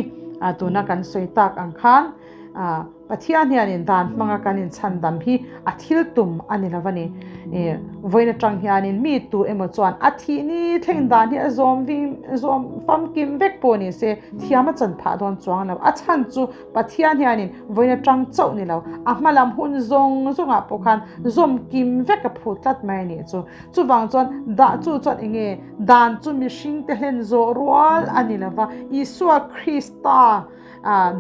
tuna kan sawi tak ang khan Pathian hianin dan hmanga kan inchhandam hi a thil tum a ni lo a ni. Vawiin atang hianin mi tu emaw chuan a thih ni thleng dan hi a zawm ving zawm famkim vek pawh ni se thiam a chan phah dawn chuang lo. A chhan chu Pathian hianin vawiin atang chauh ni lo, a hma lam hun zawng zawngah pawh khan zawm kim vek a phut tlat mai a nih chu. Chuvang chuan dah chu chuan eng nge dan chu mihringte hlen zawh rual a ni lo va, Isua Krista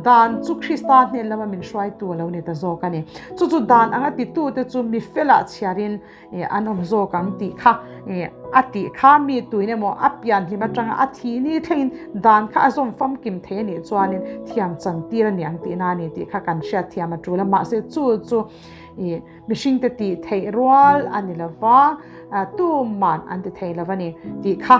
dan chu Krista hnen lama min hruaitu a lo ni ta zawk a ni. Chu chu dan anga titute chu mi felah chhiarin an awm zawk ang tih kha a tih kha mi tuin emaw a pian hlim atanga a thih ni thlengin dan kha a zawm famkim thei a nih chuanin thiam chantir a ni ang tihna a ni tih kha kan hriatthiam a tul a, mahse chu chu Mihringte tih theih rual a ni lo va, tuman an ti thei lo a ni tih kha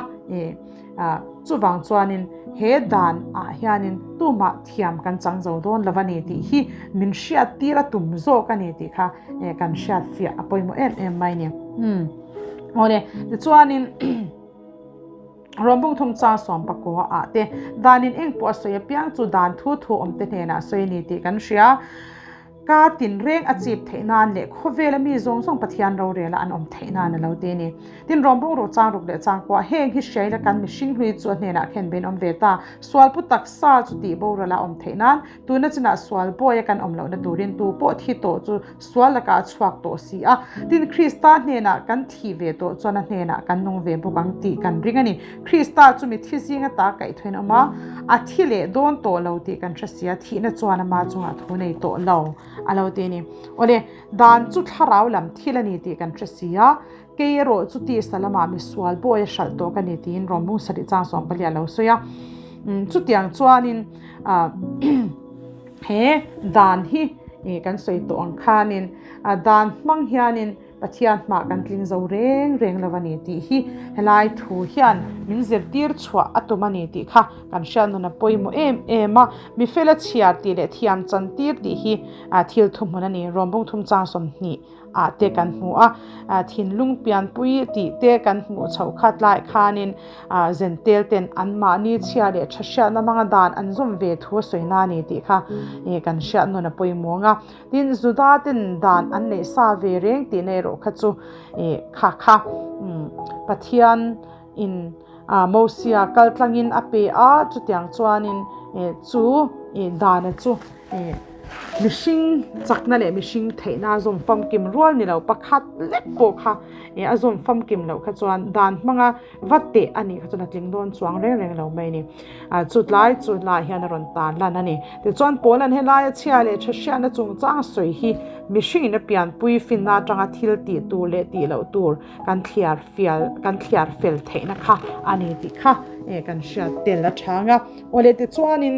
chuvang chuanin he dan ah hianin tumah thiam kan chang zo dawn lo a ni tih hi min hriat tir a tum zawk a ni tih kha kan hriat fiah a pawimawh em em mai a ni. Awle, tichuanin Rawmbung thum chang 11 ah te danin eng pawh a sawi apiang chu dan thu thu awmte hnenah a sawi a ni tih kan hria. Ka tinreng a chip theih nan leh khawvela mi zawng zawng Pathian rorela an awm theih nan a lo ti a ni. Tin, Rawmbung ruh chang ruk leh chang kuah heng hi hriaila kan mihring hlui chu a hnenah khen bein awm ve ta. Sualpu taksa chu tih borala awm theih nan tuna chinah sual bawia kan awm lohna turin tu pawh thi tawh chu sual lakah a chhuak tawh si a. Tin, Krista hnenah kan thih ve tawh chuan a hnenah kan nung ve bawk ang tih kan ring a ni. Krista chu mithi zinga ta kaihthawin a awm a, a thi leh dawn tawh lo tih kan hre si a, thihna chuan ama chungah thu nei tawh lo a lo ti a ni. Awle, dan chu thlarau lam thil a ni tih kan hre si a, kei erawh chu tisa lamah misual bawi a hralh tawh ka ni tiin Rawmbung sarih chang 14 a lo sawi a. Chutiang chuanin he dan hi kan sawi tawh ang khanin dan hmang hianin Pathian hmah kan tling zo reng reng lo a ni tih hi helai thu hian min zirtir chhuah a tum a ni tih kha kan hriat nun a pawimawh em em a. Mi fela chhiar tih leh thiam chantir tih hi thil thuhmun a ni. Rawmbung thum chang 20 ah te kan hmu a, thinlung pianpui tih te kan hmuh chhoh khat lai khanin Zentel ten anmahni chhia leh tha hriatna hmanga dan an zawm ve thu a sawi na a ni tih kha kan hriat nun a pawimawh ang a. Tin, Juda ten dan an neih sa ve reng tihna erawh kha chu kha kha Pathian in Mosia kal tlangin a pe a, chutiang chuanin chu dana chu mihring chakna leh mihring theihna a zawm famkim rual ni lo pakhat lek pawh kha a zawm famkim loh kha chuan dan hmanga va teh a nih kha chuan a tling dawn chuang reng reng lo mai a ni. Chutlai chu hlaiah hian a rawn tan lan a ni. Tichuan Paula'n helaia chhia leh tha hriatna chungchang sawi hi mihringin a pianpui finna atanga thil tih tur leh tih loh tur kan thliar fial kan thliar fel theihna kha a ni tih kha kan hriat tel a chang a. Awle tichuanin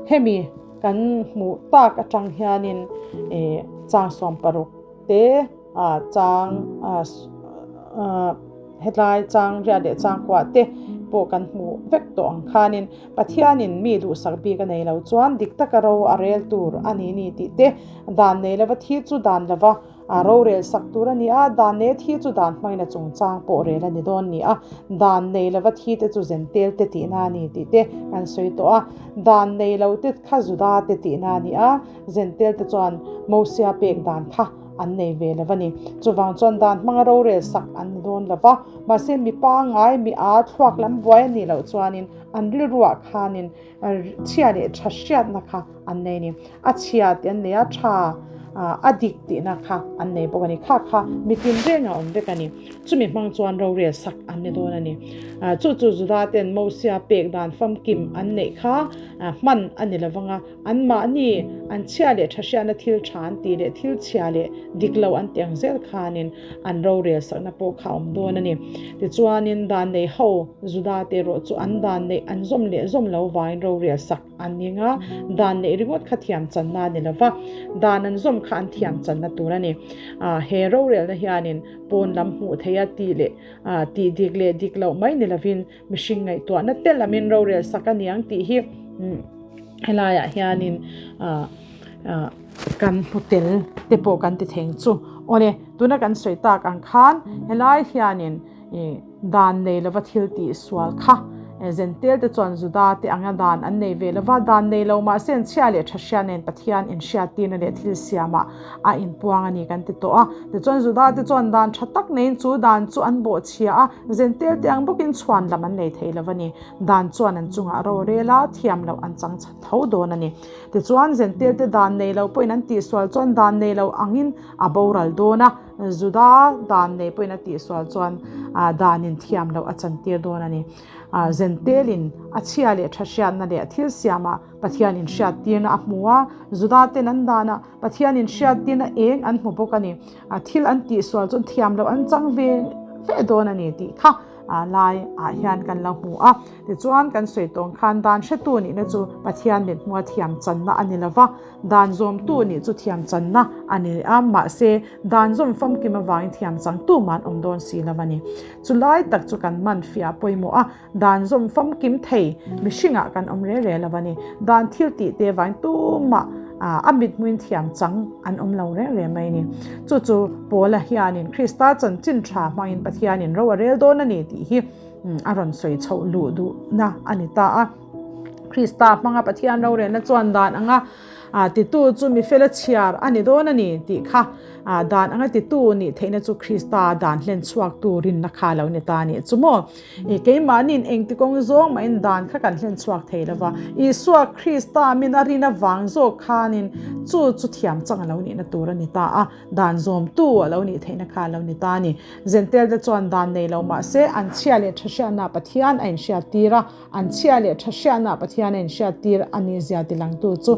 hemi kan hmuh tak atang hianin chang 16 te chang hetlai chang riat leh chang kuah te pawh kan hmuh vek tawh ang khanin Pathianin mi duhsak bik a nei lo chuan dik taka ro a rel tur a ni ni tih te dan nei lova thi chu dan lova A rorel sak tur a ni a, dan nei thi chu dan hmangin a chungchang pawh rel a ni dawn ni a, dan nei lova thi te chu zentel te tihna a ni tih te kan sawi tawh a, dan nei lo te kha Juda te tihna a ni a, zentel te chuan Mosia pek dan kha an nei ve lo a ni. Chuvang chuan dan hmanga rorel sak an ni dawn lo va, mahse mi pangngai, mi aa thluak lam buai a nih loh chuanin an rilruah khanin Chhia leh tha hriatna kha an nei a ni. A chhia tih an nei a, tha a dik tihna kha an nei bawk a ni. Kha kha mitin reng a awm vek a ni. Chumi hmang chuan rorel sak an ni dawn a ni. Chu chu Juda ten Mosia pek dan famkim an neih kha hman a ni lovang a, anmahni an chhia leh tha hriatna thil tha an tih leh thil chhia leh dik lo an tih ang zel khanin an rorel sakna pawh kha a awm dawn a ni. Tichuanin dan nei ho Juda te erawh chu an dan neih an zawm leh zawm lo vangin rorel sak an ni nga, dan neih ringawt kha thiam channa a ni lo va, dan an zawm kha an thiam channa tur a ni. He rorelna hianin pawn lam hmuh theiha tih leh tih dik leh dik loh mai ni lovin mihring ngaihtuahna te lamin rorel sak a ni ang tih hi helaiah hianin kan hmu tel te pawh kan ti theng chu. Awle, tuna kan sawi tak ang khan helai hianin Dan nei lova thil tih sual kha Zentel te chuan Juda te anga dan an nei ve lova, dan nei lo mahse an chhia leh tha hria nen Pathian inhriattirna leh thil siamah a inpuang a ni kan ti tawh a. Tichuan Juda te chuan dan tha tak neiin chu dan chu an bawhchhia a, Zentel te ang bawkin chhuan lam an nei thei lo a ni. Dan chuan an chungah ro rel a, thiam loh an chang tho dawn a ni. Tichuan Zentel te dan nei lo pawhin an tihsual chuan dan nei lo angin a boral dawn a. Juda dan nei pawhin a tihsual chuan danin thiam loh a chantir dawn a ni. Zentelin a chhia leh tha hriatna leh a thil siamah Pathianin hriattirna a hmu a, Juda ten an danah Pathianin hriattirna eng an hmu bawk a ni. Thil an tihsual chuan thiam loh an chang ve ve dawn a ni tih kha lai ah hian kan lo hmu a. Tichuan kan sawi tawng khan dan hretu nihna chu Pathian mithmua thiam channa a ni lova, Dan zawmtu nih chu thiam channa a ni a, mahse dan zawm famkim avangin thiam changtu mah an awm dawn si lo a ni. Chu lai tak chu kan man fiah pawimawh a, dan zawm famkim thei mihringah kan awm rel rel lo a ni. Dan thil tih te avangin tumah a mithmuin thiam chang an awm lo reng reng mai a ni. Chu chu Paula hianin Krista chanchin tha hmangin Pathianin ro a rel dawn a ni tih hi a rawn sawi chhoh luh duhna a ni ta a. Krista hmanga Pathian rorelna chuan dan anga titu chu mi fela chhiar a ni dawn a ni tih kha dan anga titu nih theihna chu Krista dan hlen chhuak tu rinna kha lo ni ta a nih chu maw. Keimahniin engti kawng zawng mahin dan kha kan hlen chhuak thei lo va, Isua Krista min a rin avang zawk khanin chu chu thiam chang a lo nihna tur a ni ta a, dan zawmtu a lo nih theihna kha a lo ni ta a ni. Zentel te chuan dan nei lo mahse an chhia leh tha hriatna Pathian a inhriat tir a, An chhia leh tha hriatna Pathian a inhriattir a ni zia tilangtu chu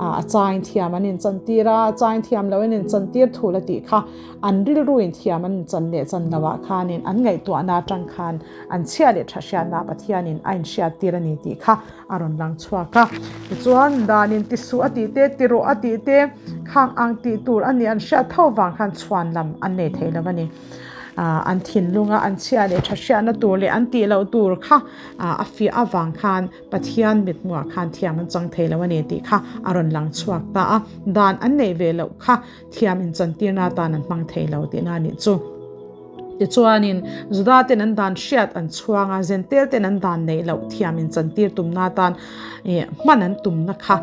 a chain thiam an inchantir a, a chain thiam lo in inchantir thung. thul a tih kha an rilruin thiam an chan leh chan loah khanin an ngaihtuahna atang khan an chhia leh tha hriatna Pathianin a inhriattir a ni tih kha a rawn lang chhuak a. Tichuan, danin ti suh a tih te, ti rawh a tih te, khang ang tih tur a nih an hriat tho vang khan chhuan lam an nei thei lo a ni. An thinlunga an chhia leh tha hriatna tur leh an tih loh tur kha a fiah avang khan Pathian mithmuhah khan thiam an chang thei lo a ni tih kha a rawn lang chhuak ta a. Dan an neih ve loh kha thiam inchantirna atan an hmang thei lo tihna a nih chu. Tichuanin, Juda ten an dan hriat an chhuang a, Zentel ten an dan neih loh thiam inchantir tumna atan hman an tumna kha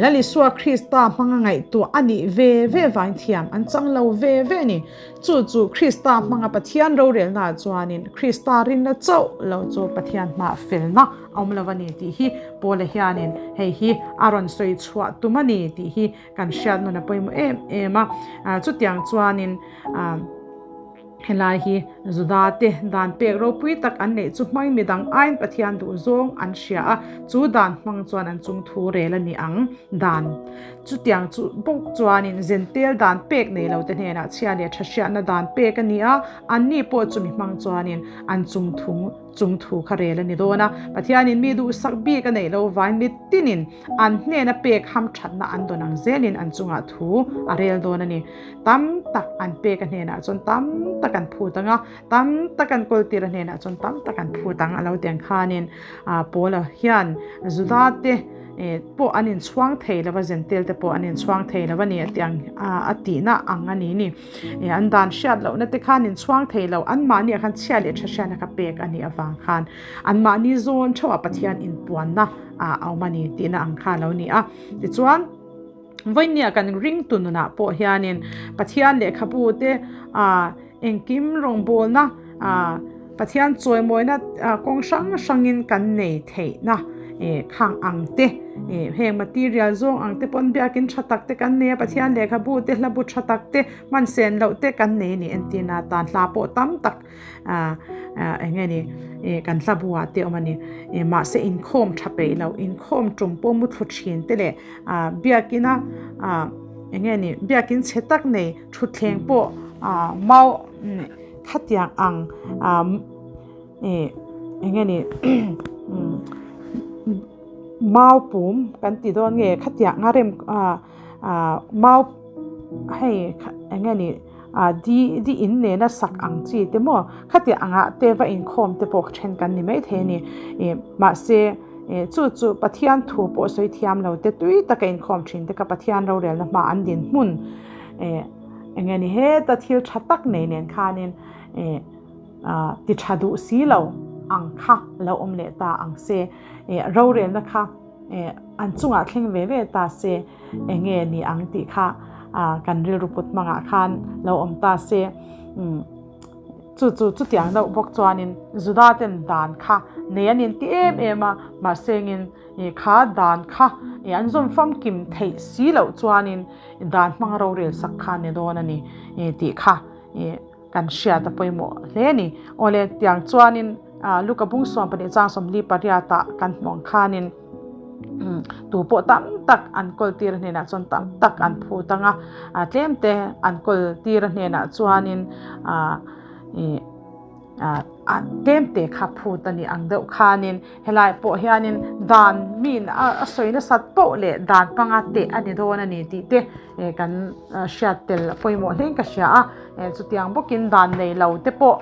Lal Isua Krista hmanga ngaihtuah a nih ve ve vangin thiam an chang lo ve ve a ni. Chu chu Krista hmanga Pathian rorelnaah chuanin Krista rinna chauh lo chu Pathian hmaah felna a awm lo a ni tih hi Paula hianin hei hi a rawn sawi chhuah tum a ni tih hi kan hriat nun a pawimawh em em a. Chutiang chuanin. Helai hi Juda te dan pek ropui tak an neih chu hmangin midang aiin Pathian duh zawng an hria a, chu dan hmang chuan an chung thu rel a ni ang. Dan chutiang chu bawk chuanin Zentel dan pek nei lo te hnenah chhia leh tha hriatna dan pek a ni a, anni pawh chumi hmang chuanin an chung thu chung thu kha rel a ni dawn a. Pathianin mi duhsak bik a neih lo vain mitinin an hnena pek hamthatna an dawn ang zelin an chungah thu a rel dawn a ni. Tam tak an pek a hnenah chuan tam tak an phut ang a, tam tak an kawltir a hnenah chuan tam tak an phut ang a lo ti ang khanin Paula hian Juda te pawh an inchhuang thei lo va, Zentel te pawh an inchhuang thei lo a ni a ti ang a tihna ang a ni ni. An dan hriat lohna te khan inchhuang thei lo, anmahniah khan chhia leh tha hriatna kha pek a nih avang khan anmahni zawn theuhah Pathian inpuanna a awm a ni tihna ang kha a lo ni a. Tichuan. Vawinia kan ringtu nunah pawh hianin Pathian lehkhabu te engkim rawngbawlna Pathian chawimawina kawng hrang hrangin kan nei theihna khang ang te heng material zawng ang te pawn biakin tha tak te kan nei a Pathian lehkhabu te hlabu tha tak te hman sen loh te kan nei a ni entirna atan hla pawh tam tak eng nge ni kan hla buah te awm a ni mahse inkhawm tha peih loh inkhawm tum pawh mu thlu thin te leh biakin a eng nge ni biakin chhe tak nei thutthleng pawh mau khatiang ang eng nge ni mau pum kan ti dawn nge khatiang a rem mau hei eng nge ni. Ah di di in nena sak ang chi te maw khatiang angah te va inkhawm te pawh then kan ni mai thei a ni ih mahse ih chu chu Pathian thu pawh sawi thiam lo te tui taka inkhawm thin te kha Pathian rorelna hma an dinhmun ih eng nge ni heta thil tha tak nei nen khanin ih ah ti tha duh si lo ang kha lo awm leh ta ang se ih rorelna kha ih an chungah thleng ve ve ta se. Eng nge ni ang tih kha kan rilru put hmangah khan lo awm ta se. Chu chu chutiang deuh bawk chuanin Juda ten dan kha nei an inti em em a, mahsengin kha dan kha an zawm famkim theih si loh chuanin dan hmanga rorel sak kha ni dawn a ni tih kha. Kan hriat a pawimawh hle a ni. Awle, tiang chuanin Luka bung 12 chang 48 ah kan hmuh ang khanin tu pawh tam tak an kawl tir hnenah chuan tam tak an phut ang a, tlem te an kawl tir hnenah chuanin tlem te kha phut a ni ang deuh khanin Helai pawh hianin dan miin a sawi nasat poh leh dan panga teh a ni dawn a ni tih te kan hriat tel a pawimawh hlein ka hria a. Chutiang bawkin dan nei lo te pawh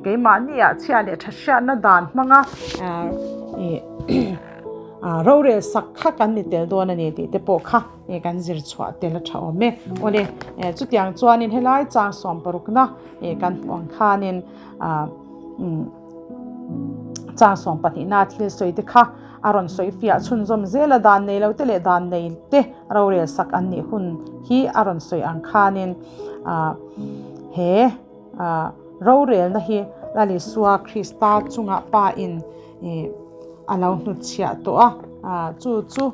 keimahniah chhia leh tha hriatna dan hmanga rorel sak kha kan ni tel dawn a ni tih te pawh kha kan zir chhuah tel a tha awm e. Awle, chutiang chuanin helai chang sawmparukna kan hmuh ang khanin Chang 12 na thil sawi te kha a rawn sawi fiah chhunzawm zel a, dan nei lo te leh dan nei te rorel sak an nih hun hi a rawn sawi ang khanin he rorelna hi Lal Isua Krista chungah Pa in a lo hnutchhiah tawh a, chu chu.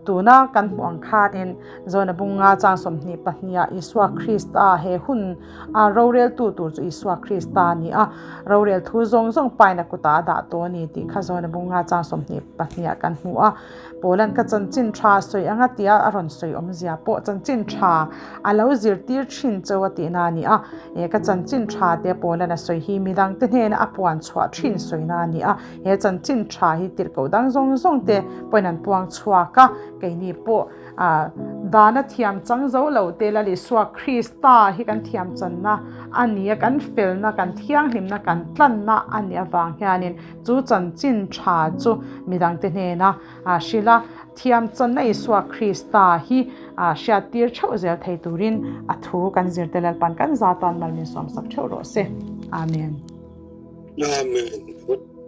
Tuna kan hmuh ang khanin Johna bunga chang 22 ah Isua Krista he hun a roreltu tur chu Isua Krista a ni a, rorel thu zawng zawng paina kutah a dah tawh a ni tih kha Johna bunga chang 22 ah kan hmu a. Paulan ka chanchin tha sawi anga tia a rawn sawi awmzia pawh chanchin tha a lo zirtir thin chauh a tihna a ni a. He ka chanchin tha te Paulan a sawi hi midangte hnena a puan chhuah thin sawina a ni a. He chanchin tha hi tirhkoh dang zawng zawng te pawhin an puang chhuak a, keini pawh dana thiam chang zo lo te Lal Isua Krista hi kan thiam channa a ni a, kan felna, kan thianghlimna, kan tlanna a nih avang hianin chu chanchin tha chu midangte hnena hrilh a, thiam channa Isua Krista hi hriattir theuh zel thei turin a thu kan zirte Lalpan kan za tan mal min sawmsak theuh rawh se. Amen. Amen.